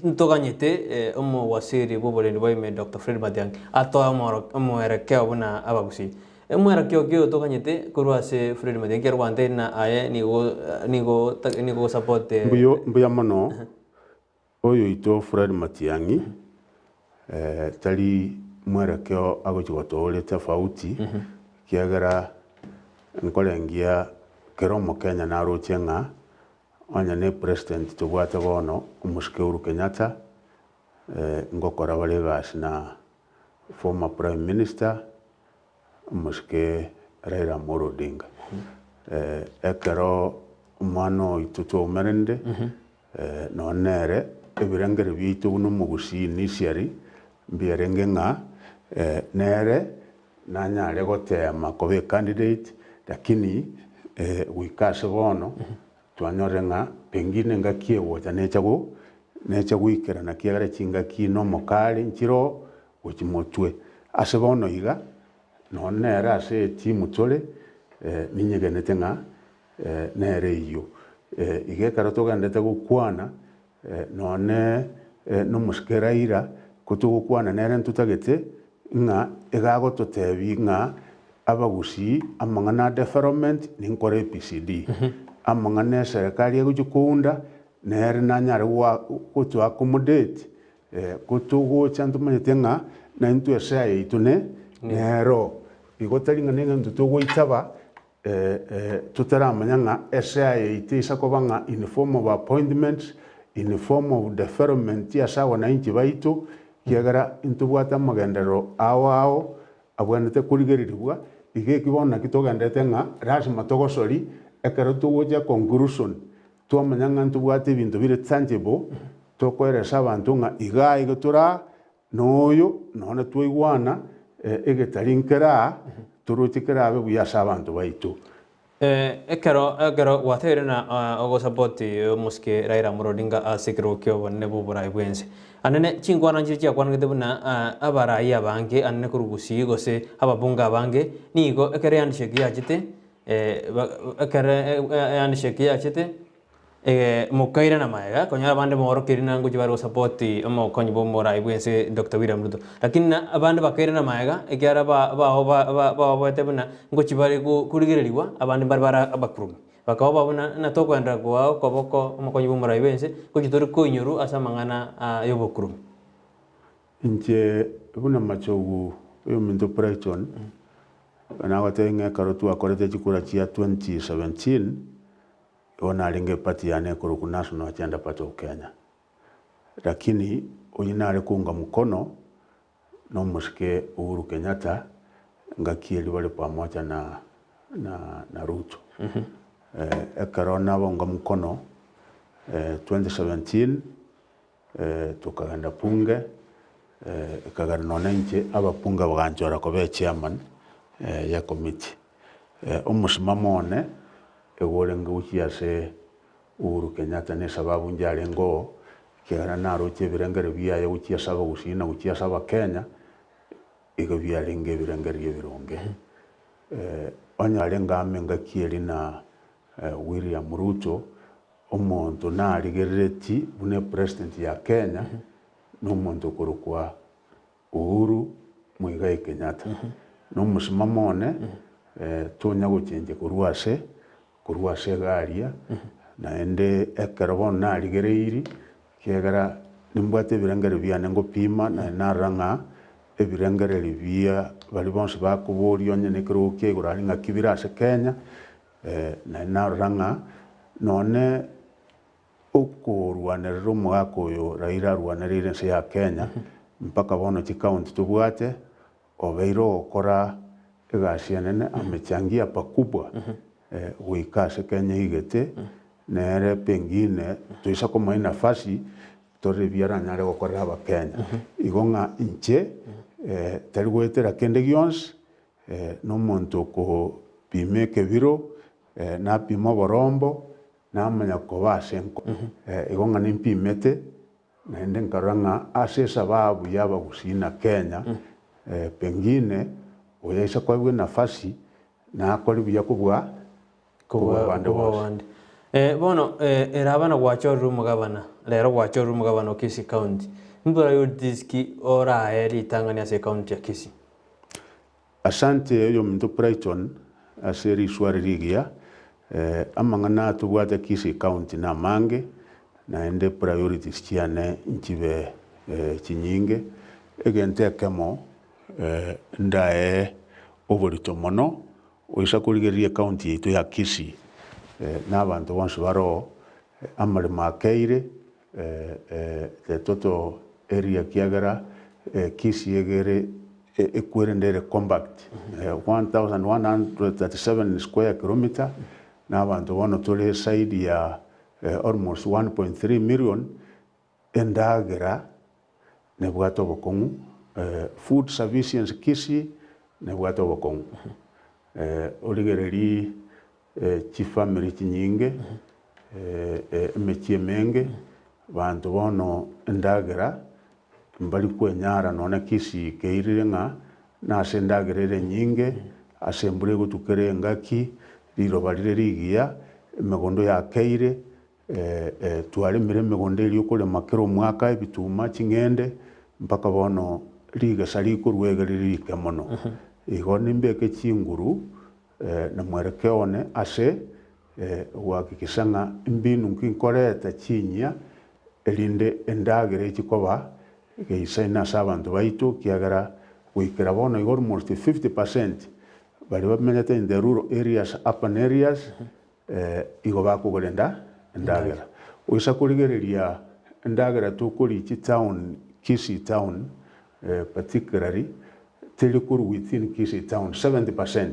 ntoganyete omowaziri bwa oborendi bwa ime Doctor Fred Matiang'i atoe omoro omoerekeo buna abagusii. Omoerekeo ki oyo toganyete korwa ase Fred Matiang'i ekero gwantebirie ng'a aye nigo nigo nigo ogosupport Mbuya mbuya mono, oyo oito Fred Matiang'i tari mwerekeo agochia gotoria tofauti, ekiagera nkorengia kera omokenya naroche ng'a onye ne president tobwate bono omosike Uhuru Kenyatta, ngokora bare egasi na former prime minister omosike Raila Amolo Odinga. Ekero omwana oito twaumeranire, nonye nere ebirengererio biaito buna omogusii initially mbiarenge ng'a nere nanyare goteema koba ecandidate lakini goika ase bono twanyorire ng'a pengine engaki egocha necha go necha goikerana ekiagera chingaki na omokari nchiroo gochia motwe. Ase bono iga, nonye nere ase etimu tore, ninyegenete ng'a nere eyio. Iga ekero togenderete gokwana, nonye nomosike Raila, ko togokwana nere ntotagete ng'a iga agototebia ng'a abagusii amang'ana a development ninkore ABCD, amang'ana eserekari egochia kounda, nere nanyare goa goto accommodate Ko togocha ntomanyete ng'a naintwe esaa yaito ne nero. Igo tari ng'a neng'encho togoitaba totaramanya ng'a esaa yaito eisa koba ng'a in form of appointments, in form of deferment ase abanainchi baito, ekiagera intobwate amagenderero ao ao abwenerete korigererigwa. Iga eki bono naki togenderete ng'a lasima togosori ekero togocha conclusion Twamanya ng'a ntobwate ebinto bire tangible, tokoeresa abanto ng'a igaa iga tore aa, na oyo nonye twaigwana egetari nkere aa, toroche kerabe buya ase abanto baito. Ekero ekero gwatebiire na ogosupport omosike Raila Amolo Odinga ase ekerogo kia obonene bwa oborai bwense. Anene chinkwana nchiria chiakwanegete buna abarai abange anene korwa Gusii gose ababunge abange nigo ekero ehandshake yachete Ekero ehandshake yachete, mokairana magega, konyora abande moorokeire na ngochia bare gosupport omokonyi bwa omorai bwa ense Doctor William Ruto. Lakini na abande bakairana magega ekiagera ba- ba- baoboete buna ngochia bare korigereriwa, abande mbare bare abakurume. Bakaoboa buna ng'a tokoenderera koa okoboko omokonyi bwa omorai bwa ense, ngochia tore koinyorwa ase amang'ana ya obokurume. Inche buna Machogu oyominto Brighton, nagotebia ng'a ekero twakorete chikura chia 2017, igo narenge eparty yane ekorokwa National Agenda Party of Kenya. Lakini oyio nare kounga mkono na omosike Uhuru Kenyatta ngaki eria bare pamoja na na Ruto. Ekero nabaunga mkono 2017. Tokagenda bunge, ekagera nonye inche ababunge baganchora koba echairman ye committee. Omosimamo one igo orenge gochia ase Uhuru Kenyatta na esababu inche arenge oo, ekiagera naroche ebirengererio biaye gochia ase abagusii na gochia ase abakenya, igo biarenge ebirengererio ebironge. Onye arenge amo engaki eria na William Ruto, Omonto narigereretie buna epresident ya Kenya nomonto okorokwa Uhuru Muigai Kenyatta. Nomosimamo one tonya gochenjia korwa ase korwa ase iga aria naende ekero bono narigereiri ekiagera nimbwate ebirengererio biane ngopima naende narora ng'a ebirengererio bia baria bonsi bakoboria onye nekerogo kia igoro aria ng'aki bire ase Kenya. Naende narora ng'a nonye okorwanerera omogaka oyo Raila arwanereire ense ya Kenya, mpaka bono chicounty tobwate, obeire ogokora egasi enene amechangia pakubwa goika ase Kenya eigete, nere pengine toisa komoa enafasi torore ebi aranyare gokorera abakenya. Igo ng'a inche tari goetera kende gionsi. Nomonto okopima ekebiro, napime oborombo, namanya koba ase enko. Igo ng'a nimpimete, naende nkarora ng'a ase esababu y'abagusii na Kenya, pengine oyo aise koegwa enafasi, Nakore buya kobua kobua abande Kobua bonsi. abande. Eh, bono eh, ere abana gwachorire omogabana, rero gwachorire omogabana o Kisii County. Priorities ki orae ritang'ani ase ecounty ya Kisii? Asante oyominto Brighton ase risuari rigiya. Amang'ana tobwate Kisii County namange naende priorities chiane nchibe chinyinge. Egento ekemo ndae oborito mono oisa korigereria ecounty yaito ya Kisii na abanto bonsi baroo amaremo akeire the total area ekiagera Kisii egere ekwerende ere compact 1137 square kilometer na abanto bono tore side ya almost 1.3 million endagera nebwate obokong'u food sufficiency Kisii nebwate obokong'u origererie chifamiri chinyinge, emechie emenge, abanto bono endagera mbari kwenyara nonya Kisii keirire ng'a nase endagera ere enyinge, ase embura egotuka ere engaki, riroba rire rigiya, emegondo yakeire, twaremire emegondo eria okorema kera omwaka ebituma, ching'ende, mpaka bono rigesa rikorwa iga rire rike mono. Igo nimbeke chinguru na mwerekeo one ase gohakikisha ng'a mbinu nki nkoreta chinyia, erinde endagera echi koba geisaine ase abanto baito, ekiagera goikera bono iga almost 50% baria bamenyete in the rural areas, urban areas, igo bakogora enda endagera. Oisa korigereria endagera tokoria chitown, Kisii town particularly, teri korwa within Kisii town, 70%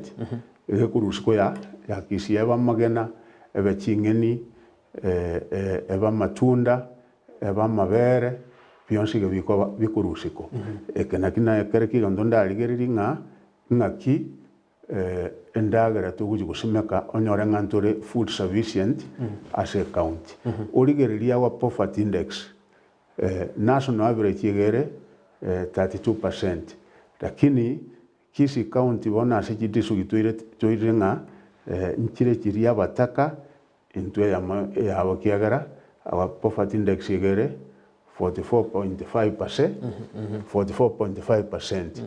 egekorwa isiko ya ya Kisii, ebe amagena, ebe ching'eni, ebe amatunda, ebe amabere, bionsi iga bikoba bikorwa isiko. Eke naki naye kere kegento ndarigererie ng'a ng'aki endagera togochia gosimeka onyore ng'a ntore food sufficient ase ecounty. Origererie our poverty index, national average iga ere 32%, lakini Kisii county bono ase chidistrict toire toire ng'a nchire chiria abataka intwe eyemo yabo ekiagera our poverty index iga ere 44.5%, 44.5%.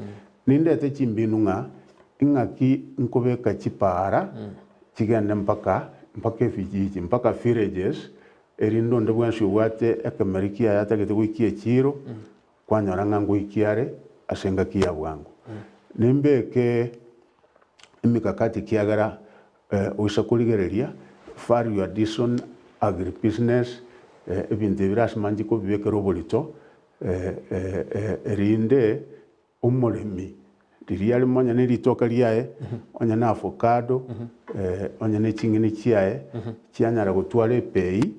Nindete chimbinu ng'a ing'aki nkobeka chipaara chigende mpaka mpaka ebijiji mpaka villages erinde onde bwensi obwate ekemeri kiaye atagete goikia echiiro kwanyora ng'a ngoikia are ase engaki ya bwango. Nimbeke emikakati ekiagera oisa korigereria value addition, agribusiness, ebinto ebi lasima nchi kobibekera oborito erinde omoremi riria areme onye ne ritoke riaye, onye ne avocado, onye ne ching'eni chiaye, chianyara gotwara ebei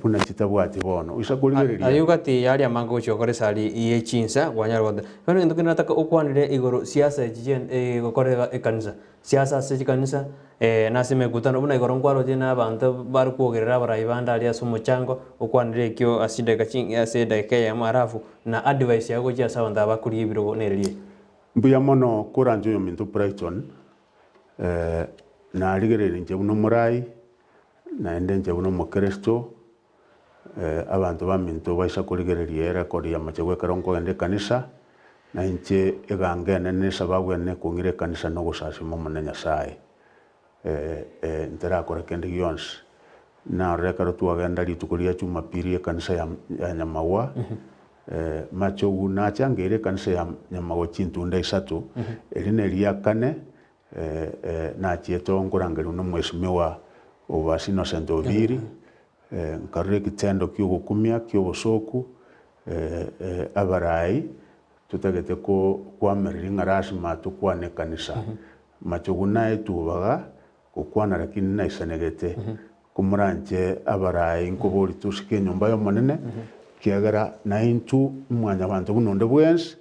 buna chitabwati bono. Oisa korigereria. Ayio gati yaria amange gochia gokora esari ye chinsa kwanyara goteba. Bono egento kende nataka okwanere igoro siasa echi chie gokorera ekanisa. Siasa ase chikanisa na ase emekutano buna igoro nkwaroche na abanto bare kwogerera abarai bande aria ase omochango okwanere ekio ase chidakika chinge ase edakika eyemo alafu na advice yago gochia ase abanto aba bakoria ebirogo nere riaye. Mbuya mono koranche oyominto Brighton, narigereire inche buna omorai, naende inche buna omokristo, abanto baminto baisa korigereria erecord ya machegu ekero nkogenda ekanisa, na inche egango enene esababu enene ekong'ira ekanisa na ogosasima Omonene Nyasaye, ntarakora kende gionsi. Narora ekero twagenda rituko ria Jumapili ekanisa ya ya Nyamagwa, machogu nachangeire ekanisa ya Nyamagwa chintunda isato, eri neria kane Nachiete oo nkorangerigwa nomwesimigwa Obasi Innocent Obiri, nkarora ekitendo ki'ogokumia ki'obosooku, abarai totagete koamereria ng'a lasima tokwane ekanisa. Machogu naetubaga gokwana lakini naisanegete komoranche abarai nkobori tosike enyomba y'Omonene, ekiagera naintwe mwanyabanto buna onde bwensi,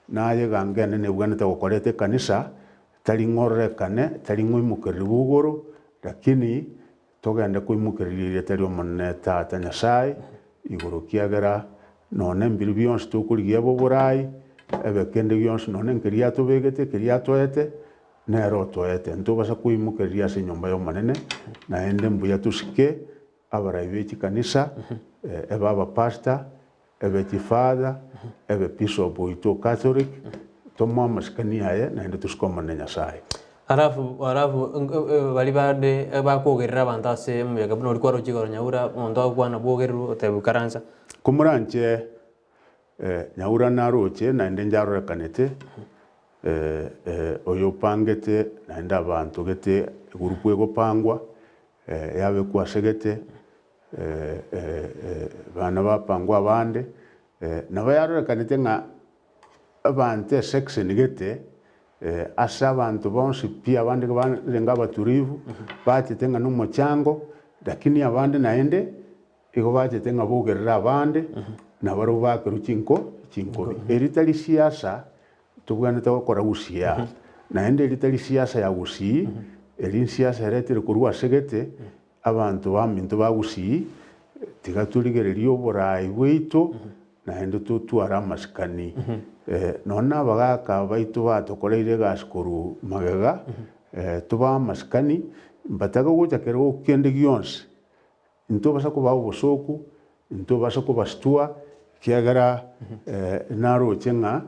Naye ganga enene ebwenerete gokoreta ekanisa, tari ng'ororekane, tari ng'oimokererigwe igoro, lakini togende koimokereria erieta ri'Omonene Tata Nyasae igoro kiagera nonye mbiri bionsi tokorigia ebe oborai, ebe kende gionsi nonye nkeria atobegete, keria atoete. nere otoete. Ntobasa koimokereria ase enyomba y'Omonene, naende mbuya tosike abarai be chikanisa, ebe abapastor, ebe chifather, ebe bishop oito o Catholic, tomoe amasikani aye naende tosike Omonene Nyasaye. Alafu alafu baria bande bakwogerera abanto ase omoyega buna oria kwaroche igoro nyaura omonto agokwana bwogererwe otebiwa ikaransa. Komoranche Nyaura naroche naende njarorekanete oyo opangete naende abanto gete egurupu egopangwa yabekwa ase gete abana bapangwa abande, nabo yarorekanete ng'a abanto esection gete ase abanto bonsi pi abande barenge abaturivu bachete ng'a nomochango, lakini abande naende Igo bachete ng'a bogerere abande, na barabwo bakerwe chinko chinkobi. Eri tari siasa tobwenerete gokora gusii aa. Naende eri tari siasa ya gusii, eri nsiasa eretire korwa ase gete, abanto baminto ba gusii, tiga torigererie oboraai bwaito, naende totware amasikani. Nonya na abagaka baito batokoreire egasi korwa magega, tobae amasikani, mbatake gocha kerogo kende gionsi. Intobasa kobaa obosooku, intobasa kobasitua, ekiagera naroche ng'a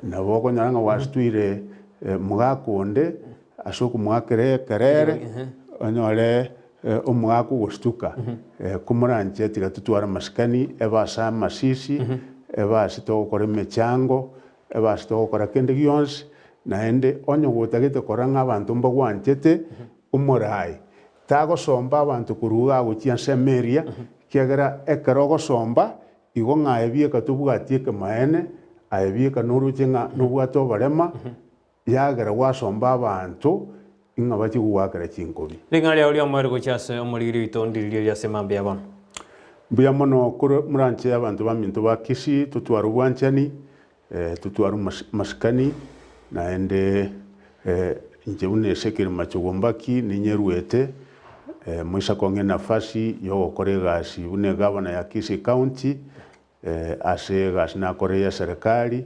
nabo okonyora ng'a gwasitwire omogaka onde ase okomoakera ekerere, onyore omogaka ogosituka. Komoranche tiga totware amasikani, ebe ase amasisi, ebe ase togokora emechango, ebe ase togokora kende gionsi, naende onye gotagete korora ng'a abanto mbagwanchete, omoraai Tagosomba abanto korwa igaa gochia ensemo eria, ekiagera ekero ogosomba, igo ng'a aye bieka tobwati ekemaene, aye bieka noroche ng'a nobwate oborema, yagera gwasomba abanto ng'a bachie gogoakera chinkobi. Ring'ana riao ri'omoerio gochia ase omorigeri oito ndiririe ria ase mambia bono. Mbuya mono korwa moranche abanto baminto ba Kisii totware obwanchani, Totware amasikani, naende inche buna Ezekiel Machogu Mbaki ninyeruete, moisa kong'a enafasi yogokora egasi buna egavana ya Kisii County, ase egasi nakorire ya eserekari,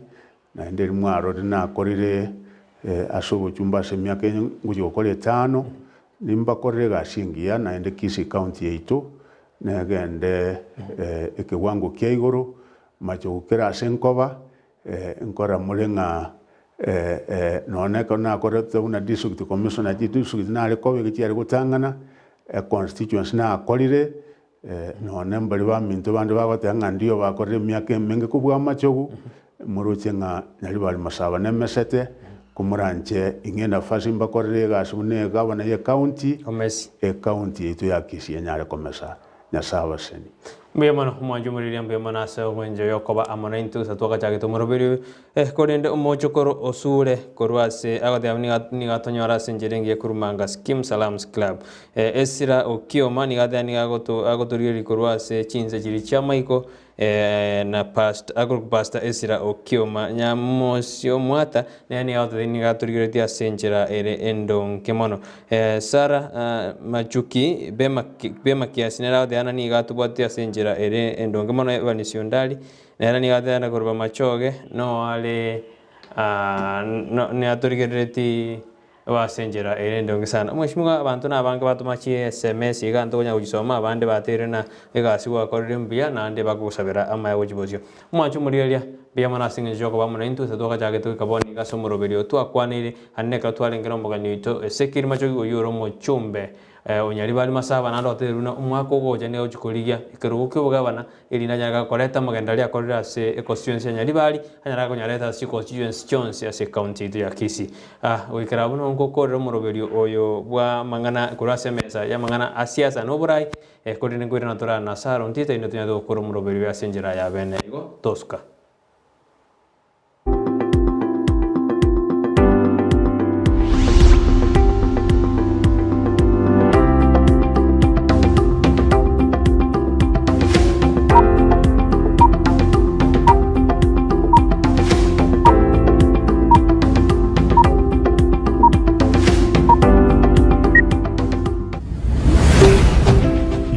naende erio mwarorire nakorire ase obochumba ase emiaka eye ngochia gokora etano, nimbakorere egasi engiya naende Kisii County yaito negende ekewango kia igoro. Machogu kera ase nkoba, nkora more ng'a nonya ekero nakorete buna district commissioner, chidistrict nare koba eke chiare gotang'ana, econstituency nakorire, nonya mbaria baminto bande bagoteba ng'a ndio bakorire emiaka emenge kobua amachogu, moroche ng'a Nyaribari Masaba nemesete, komoranche ing'e enafasi mbakorere egasi buna egavana ye ecounty, ecounty yaito ya Kisii enyare komesa. Nyasae abaseni. Mbuya mono, omwanchi omoriria, mbuya mono ase obwencho yokoba amo naintwe gose twagachagete omoroberi oyo. Eh, korende omochokoro osure korwa ase agoteba nigo nigo atonyora ase enchera engiya korwa Manga Skim Salams Club. Eh, Esira Okioma nigo ateba nigo agoto agotorigereria korwa ase chinse chiria chi'amaiko eh, na past akorokwa Pastor Esira Okioma. Nyamosio Mwata nere nigo agototebia nigo atorigereretie ase enchera ere endonge mono. Sara Machuki Bemakiasi nere agoteana nigo atobwatie ase enchera ere endonge mono Evans Ondari nere nigo ateana korwa Machoge no are niatorigereretie ase enchera ere endonge sana. Mweshimiwa abanto na abange batoma chi sms iga ntokonyara gochisoma abande bateire na egasi gwakorire mbuya naende bakogosabera amaya gochia bosio. Omwancho omorigereria mbuya mono ase eng'encho yokoba amo naintwe gose twagachagete goika bono iga ase omoroberio oo twakwaneire Naende ekero twarenge nomogeni oito Ezekiel Machogi oyio ore omochumbe o Nyaribari Masaba naende otebirie buna omwaka ogocha nigo agochia korigia ekerogo ki'obogabana erinde anyare koreta amagendo aria akorire ase econstituency ya Nyaribari anyare konyareta ase chiconstituency chionsi ase ecounty yaito ya Kisii. Goikera abwo nigo ngokorera omoroberio oyo bwa amang'ana korwa ase emesa y'amang'ana a siasa na oborai korende nkoirana torare na Sarah Ontita erinde tonyare gokora omoroberio oyo ase enchera ya bene igo tosuka.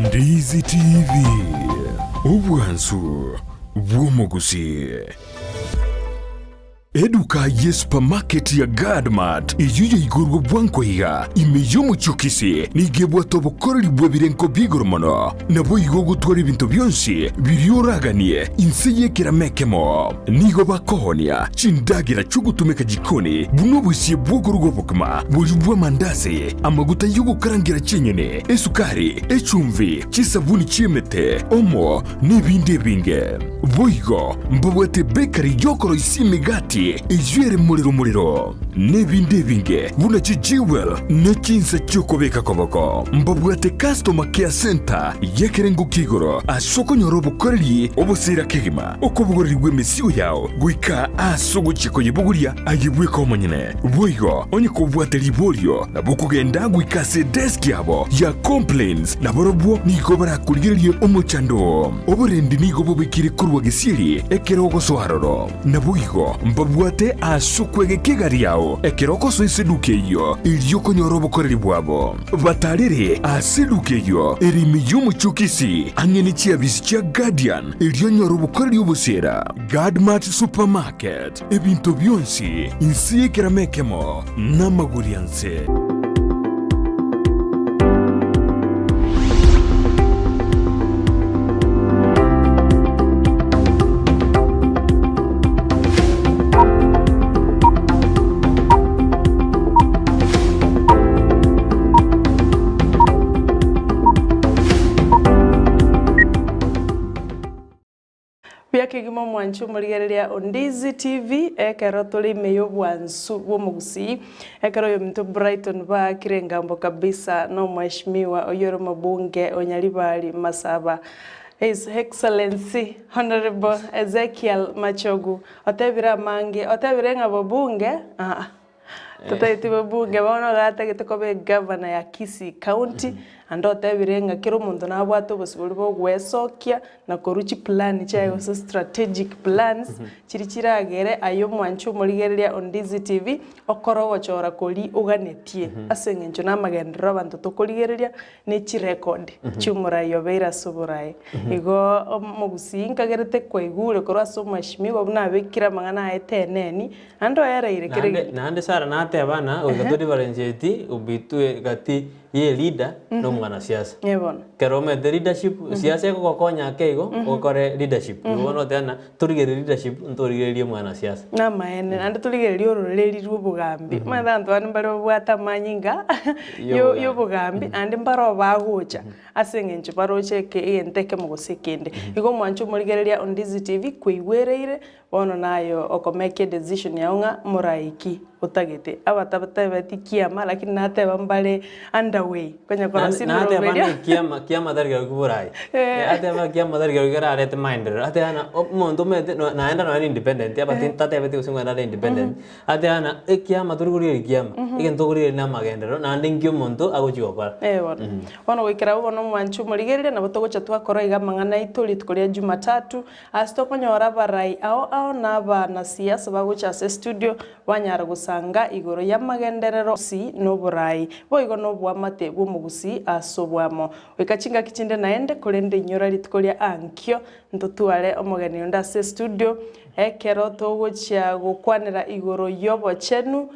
Ndizi TV, obwansu bw'omogusii. Eduka ye supermarket ya Guardmart eyio yaigorwe bwango iga ime y'omochie o Kisii nigo ebwate obokoreri bw'ebirengo bi'igoro mono. Naboigo ogotwara ebinto bionsi biria oraganie inse y'ekerama ekemo. Nigo bakoonia chindagera chi'ogotumeka jikoni buna obosie bw'okoruga obokima, boria bw'amandasi, amaguta y'ogokarangera chinyeni, esukari, echumbi, chisabuni chi'emete, omo, nebinde ebinge. Boigo mbabwate ebekari y'okoroisia emegati eyio ere morero morero, nebinde ebinge buna chijewel ne chinsa chi'okobeka koboko. Mbabwate customer care center y'ekerengo kia igoro ase okonyora obokoreri obosira kegima, okobogorerigwa emesigo yao goika aase ogochia koyebogoria aye bweka omonyene. Boigo onye kobwate riborio nabo okogenda goika ase edesk yabo ya complaints nabarobwo nigo barakorigererie omochando oo. Oborendi nigo bobekire korwa gesieri ekero ogosoa aroro. Naboigo mbabwate ase okwegeka egari yao ekero ogosoa eseduka eyio, erio okonyora obokoreri bwabo. Batarere ase eduka eyio ere ime y'omochie o Kisii, ang'e ne chiabisi chia Guardian, erio onyore obokoreri obosiera. Guardmart Supermarket, ebinto bionsi inse y'ekerama ekemo namagori anse. Buya kegima omwanchi omorigereria o Ndizi TV ekero tore ime y'obwansu bw'omogusii, ekero oyominto Brighton baakire engambo kabisa na omweshimiwa oyio ore omobunge o Nyaribari Masaba His Excellency Honourable Ezekiel Machogu otebire amange, otebire ng'a bobunge aa Totagete bobunge bono iga atagete koba egavana ya Kisii county, naende otebire ng'a kera omonto nabwate obosibore bwa ogwesokia na korwa chiplan chiaye gose strategic plans, chiria chiragere aye omwanchi omorigereria on Ndizi TV, okore ogochora koria oganetie ase eng'encho na amagenderero abanto tokorigereria ne chirecord chi'omorai obeire ase oboraai. Igo omogusii nkagerete kwaigure korwa ase omweshimiwa buna abekire amang'ana aye teneni, naende oereire kera Naende egento. naende Sarah nateba ng'a goika to differentiate obitwe gati ye leader na omwanasiasa. Eh bono. Ekero omanyete leadership, siasa egogokonya ake igo, okore leadership. Igo bono oteba ng'a torigererie leadership ntorigererie omwanasiasa. Namaene, naende torigererie ororeri rw'obogambi. Omanyete abanto bande mbare babwate amanyinga yo- y'obogambi, naende mbare oo bagocha ase eng'encho baroche eke egento ekemo gose ekende. Igo omwanche omorigereria on Ndizi TV kwaigwereire, bono naye okomake edecision yao ng'a morae ki otagete. Abatabatebeti kiama lakini nateba mbare underway, konya korosia Naende nateba emeroberio. ng'a ekiama kiama tari kerokio borayi. Eh. Ateba kiama tari kerokio kerarete maenderero. Ateba ng'a omonto omanyete no naende nonya na independent abati tatebeti gose ng'a nare independent. Ateba ng'a ekiama tori korigereria ekiama, egento tokorigereria na amagenderero naende nki omonto agochia gokora. Eh bono. Bono goikera abwo bono omwanche omorigereria nabo togocha twakora iga amang'ana aito rituko ria jumatatu, ase tokonyora abarai ao ao na abanasiasa bagocha ase estudio Banyara gosanga igoro y'amagenderero gusii noboraai, boigo noboamate bw'omogusii ase oboamo. Goika chingaki chinde naende, korende inyora rituko ria ankio, ntotware omogeni onde ase estudio, ekero togochia gokwanera igoro y'obochenu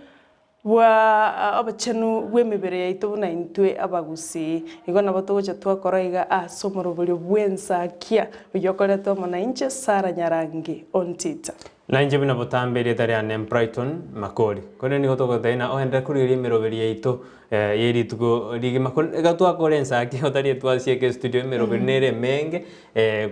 bwa obochenu bw'emebere yaito buna intwe abagusii. Igo nabo togochia twakora iga ase omoroberio bw'ensakia, oyio okoretwa amo nainche Sarah Nyarangi Ontita. Na inche buna botambe erieta riane Brighton Makori. Korende nigo togotebia ng'a ogenderere korigereria emeroberi yaito ye rituko rigima. Korende iga twakora ensaki otari etwasieka estudio emeroberi nere emenge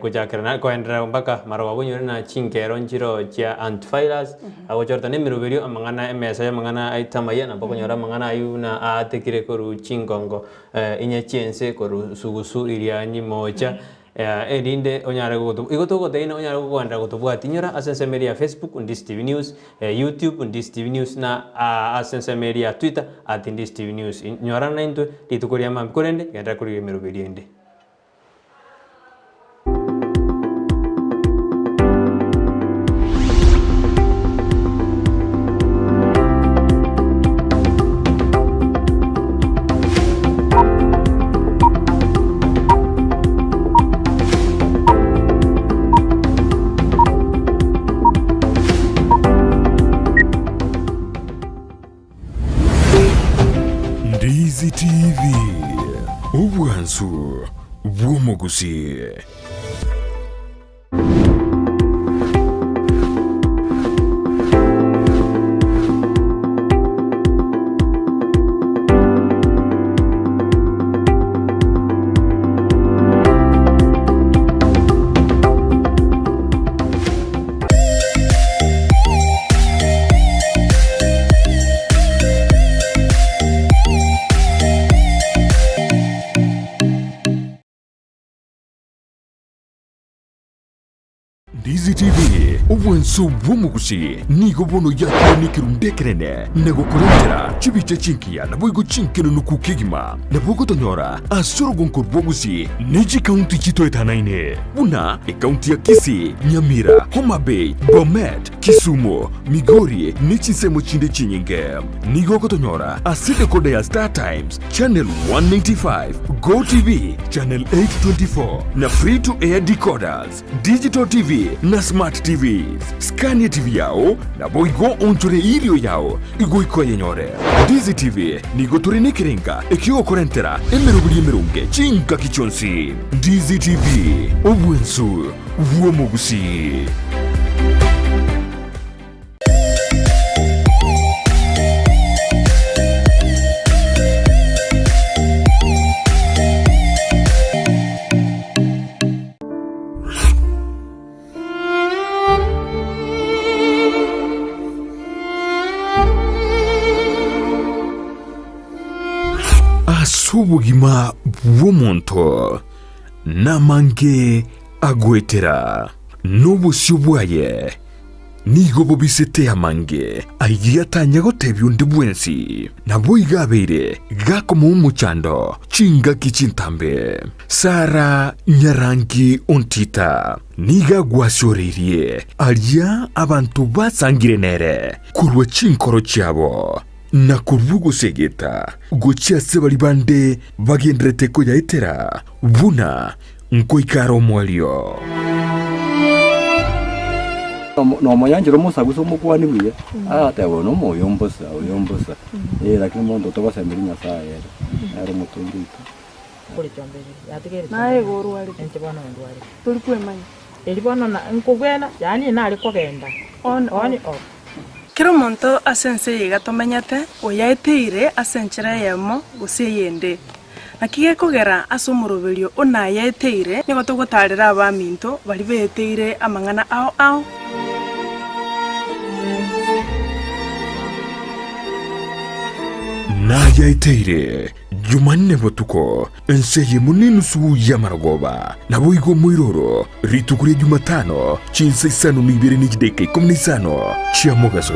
gochakera na koenderera mpaka marogoba onyore na chinkero nchiroo chia antivirus agochoreta na emeroberio amang'ana emesa ya amang'ana aito amaya nabo okonyora amang'ana aywo buna aatekire korwa chingongo inye chiense korwa sugusu iria nyimocha. Erinde onyare gogotob igo togotebia ng'a onyare gokogenderera gotobwatia. Inyora ase ensemo eria ya Facebook, Ndisi TV News, YouTube, Ndisi TV News, na ase ensemo eria ya Twitter, at Ndisi TV News. Inyorana naintwe rituko ria mambia, korende genderera korigia emeroberio ende. TV, obwansu bw'omogusii. Ndizi TV, obwanso bw'omogusi nigo bono yakire nekerundu ekenene na gokorentera chibicha chinkiya naboigo chinkenenuku kegima. Nabo ogotonyora ase orogonko rw'ogusi ne chikaunti chitoetanaine buna ekaunti ya Kisii, Nyamira, Homa Bay, Bomet, Kisumu, Migori ne chinsemo chinde chinyinge. Nigo ogotonyora ase decoder ya Star Times, Channel 195, Go TV, Channel 824 na Free to Air decoders, Digital TV na Smart TVs. Scania TV yao naboigo onchore erio yao igoika oyenyore. Ndizi TV nigo tore nekerenga ekiogokorentera emeroberi emeronge chingaki chionsi. Ndizi TV, obwensu bw'omogusii. Ase obogima bw'omonto namange agoetera, na obosio bwaye nigo bobisete amange ayio atanya gotebia onde bwensi. Naboigo abeire gakomoa omochando chingaki chintambe. Sara nyarangi ontita nigo agwasioreirie aria abanto basangire nere korwa chinkoro chiabo, na korwa ogosegeta gochia ase baria bande bagendererete koyaetera buna nkoika are omoerio. Nomoyanchera omosagusa omokuani buya, agateba oyo nomoyo mbosa, oyo mbosa, eh lakini monto togosemeria Nyasaye ere, nere omotongi oito. Naye igo orwarete. Tori kwemanya. On off. Kera omonto ase ense eye iga tomenyete, oyaeteire ase enchera eyemo gose eyende. Naki gekogera ase omoroberio o nayaeteire, nigo togotaarera abaminto baria beeteire amang'ana ao ao. Nayaeteire Jumanne botuko, ense eyemo nenusu y'amarogoba, naboigo omoiroro, rituko ria Jumatano, chinsa isano na ibere ne chidaeka ikomi na isano chia mogaso.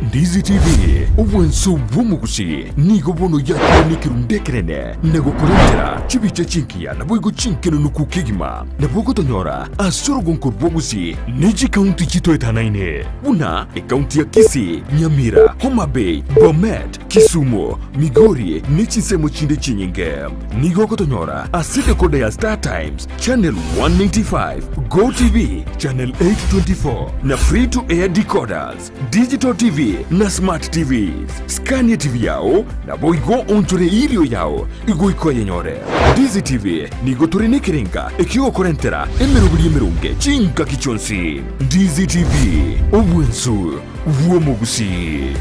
Ndizi TV, obwanso bw'omogusi, nigo bono yakire nekerundu ekenene na gokorentera chibicha chinkiya naboigo chinkenenuku kegima. Nabo ogotonyora ase orogonko rw'ogusi ne chikaunti chitoetanaine buna ekaunti ya Kisii, Nyamira, Homa Bay, Bomet, Kisumu, Migori ne chinsemo chinde chinyinge. Nigo ogotonyora ase decoder ya Star Times, Channel 195, Go TV, Channel 824 na Free to Air decoders, Digital TV na Smart TVs. Scania TV yao naboigo onchore erio yao igoika oyenyore. Ndizi TV nigo tore nekerenga ekiogokorentera emeroberi emeronge chingaki chionsi. Ndizi TV, obwensu bw'omogusii.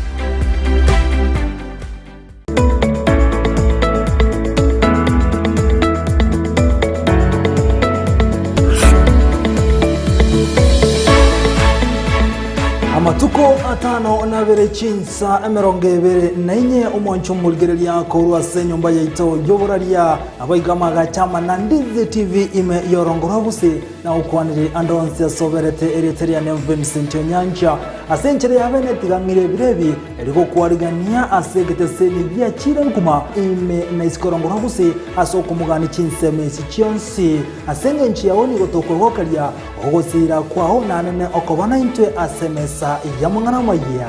Amatuko atano nabere chinsa 24 omwancho omorigereria korwa ase enyomba yaito y'oboraria abaigama agachama na Ndizi TV ime y'orongo rwa Gusii na gokwanire ande onsi ase oberete erieta riane Vincent Onyancha ase enchera ya bene tigang'ire ebiro ebi Erio gokwarigania ase egeteseni giachire nkuma ime na isiko rongoro gose ase okomogania chinsemo echi chionsi. Ase engencho yao nigo tokwegokeria ogosiira kwao nanene okoba naintwe ase emesa y'amang'ana amayia.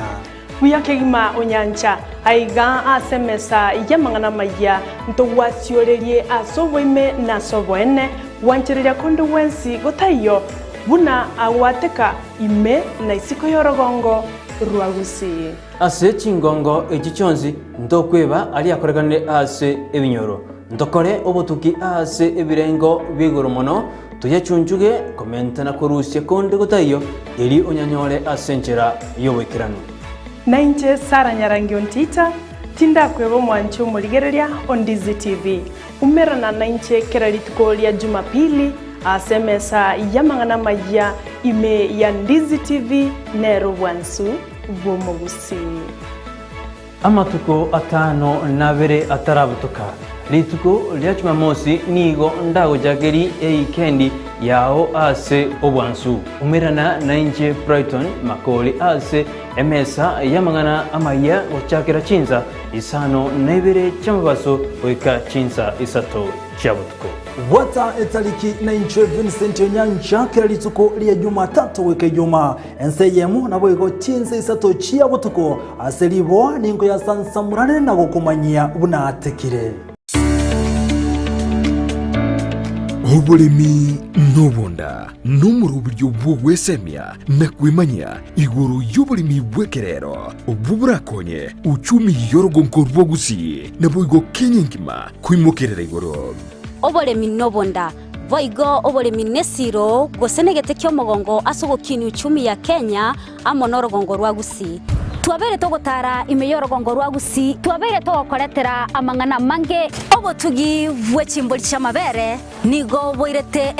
Buya kegima onyancha aiga ase emesa y'amang'ana amayia, ntogwasiorerie ase oboime na ase oboene, gwanchereria konde gwensi gotaiyo. Buna agwateka ime na isiko y'orogongo rwa Gusii. Ase chingongo echi chionsi ntokweba aria akorekanire ase ebinyoro, ntokore obotuki ase ebirengo bia igoro mono, toyachunchuge komenta na korusia konde gotaiyo, erio onyanyore ase enchera y'oboikeranu. Na inche Sara Nyarangi Ontita, tindakweba omwanche omorigereria o Ndizi TV. Umerana nainche kera rituko ria Jumapili ase emesa y'amang'ana amayia ime ya Ndizi TV nere obwansu bw'omogusii. Amatuko atano nabere atarabutoka, rituko ria Jumamosi nigo ndagochakerie eikendi yao ase obwansu. Umerana nainche Brighton Makori ase emesa y'amang'ana amayia gochakera chinsa Isano na ibere chi'amabaso goika chinsa isato chia botuko. Bwata etariki na inche Vincent Onyancha kera rituko ria Jumatatu goika Ijumaa, ensa eyemo naboigo chinsa isato chia botuko ase riboa ninkoyasansamorane na gokomanyia buna atekire. Oboremi nobonda nomoroberio bw'ogwesemia na kwemanyia igoro y'oboremi bw'ekerero, obwo borakonye uchumi y'orogonko rwa Gusii naboigo Kenya engima koimokerera igoro. Oboremi nobonda, boigo oboremi nesiro gose negete ki'omogongo ase ogokinia uchumi ya Kenya amo norogongo rwa Gusii. Twabeire togotara ime y'orogongo rwa Gusii, twabeire togokoretera amang'ana amange. Obotugi bwe chimbori chi'amabere nigo boirete.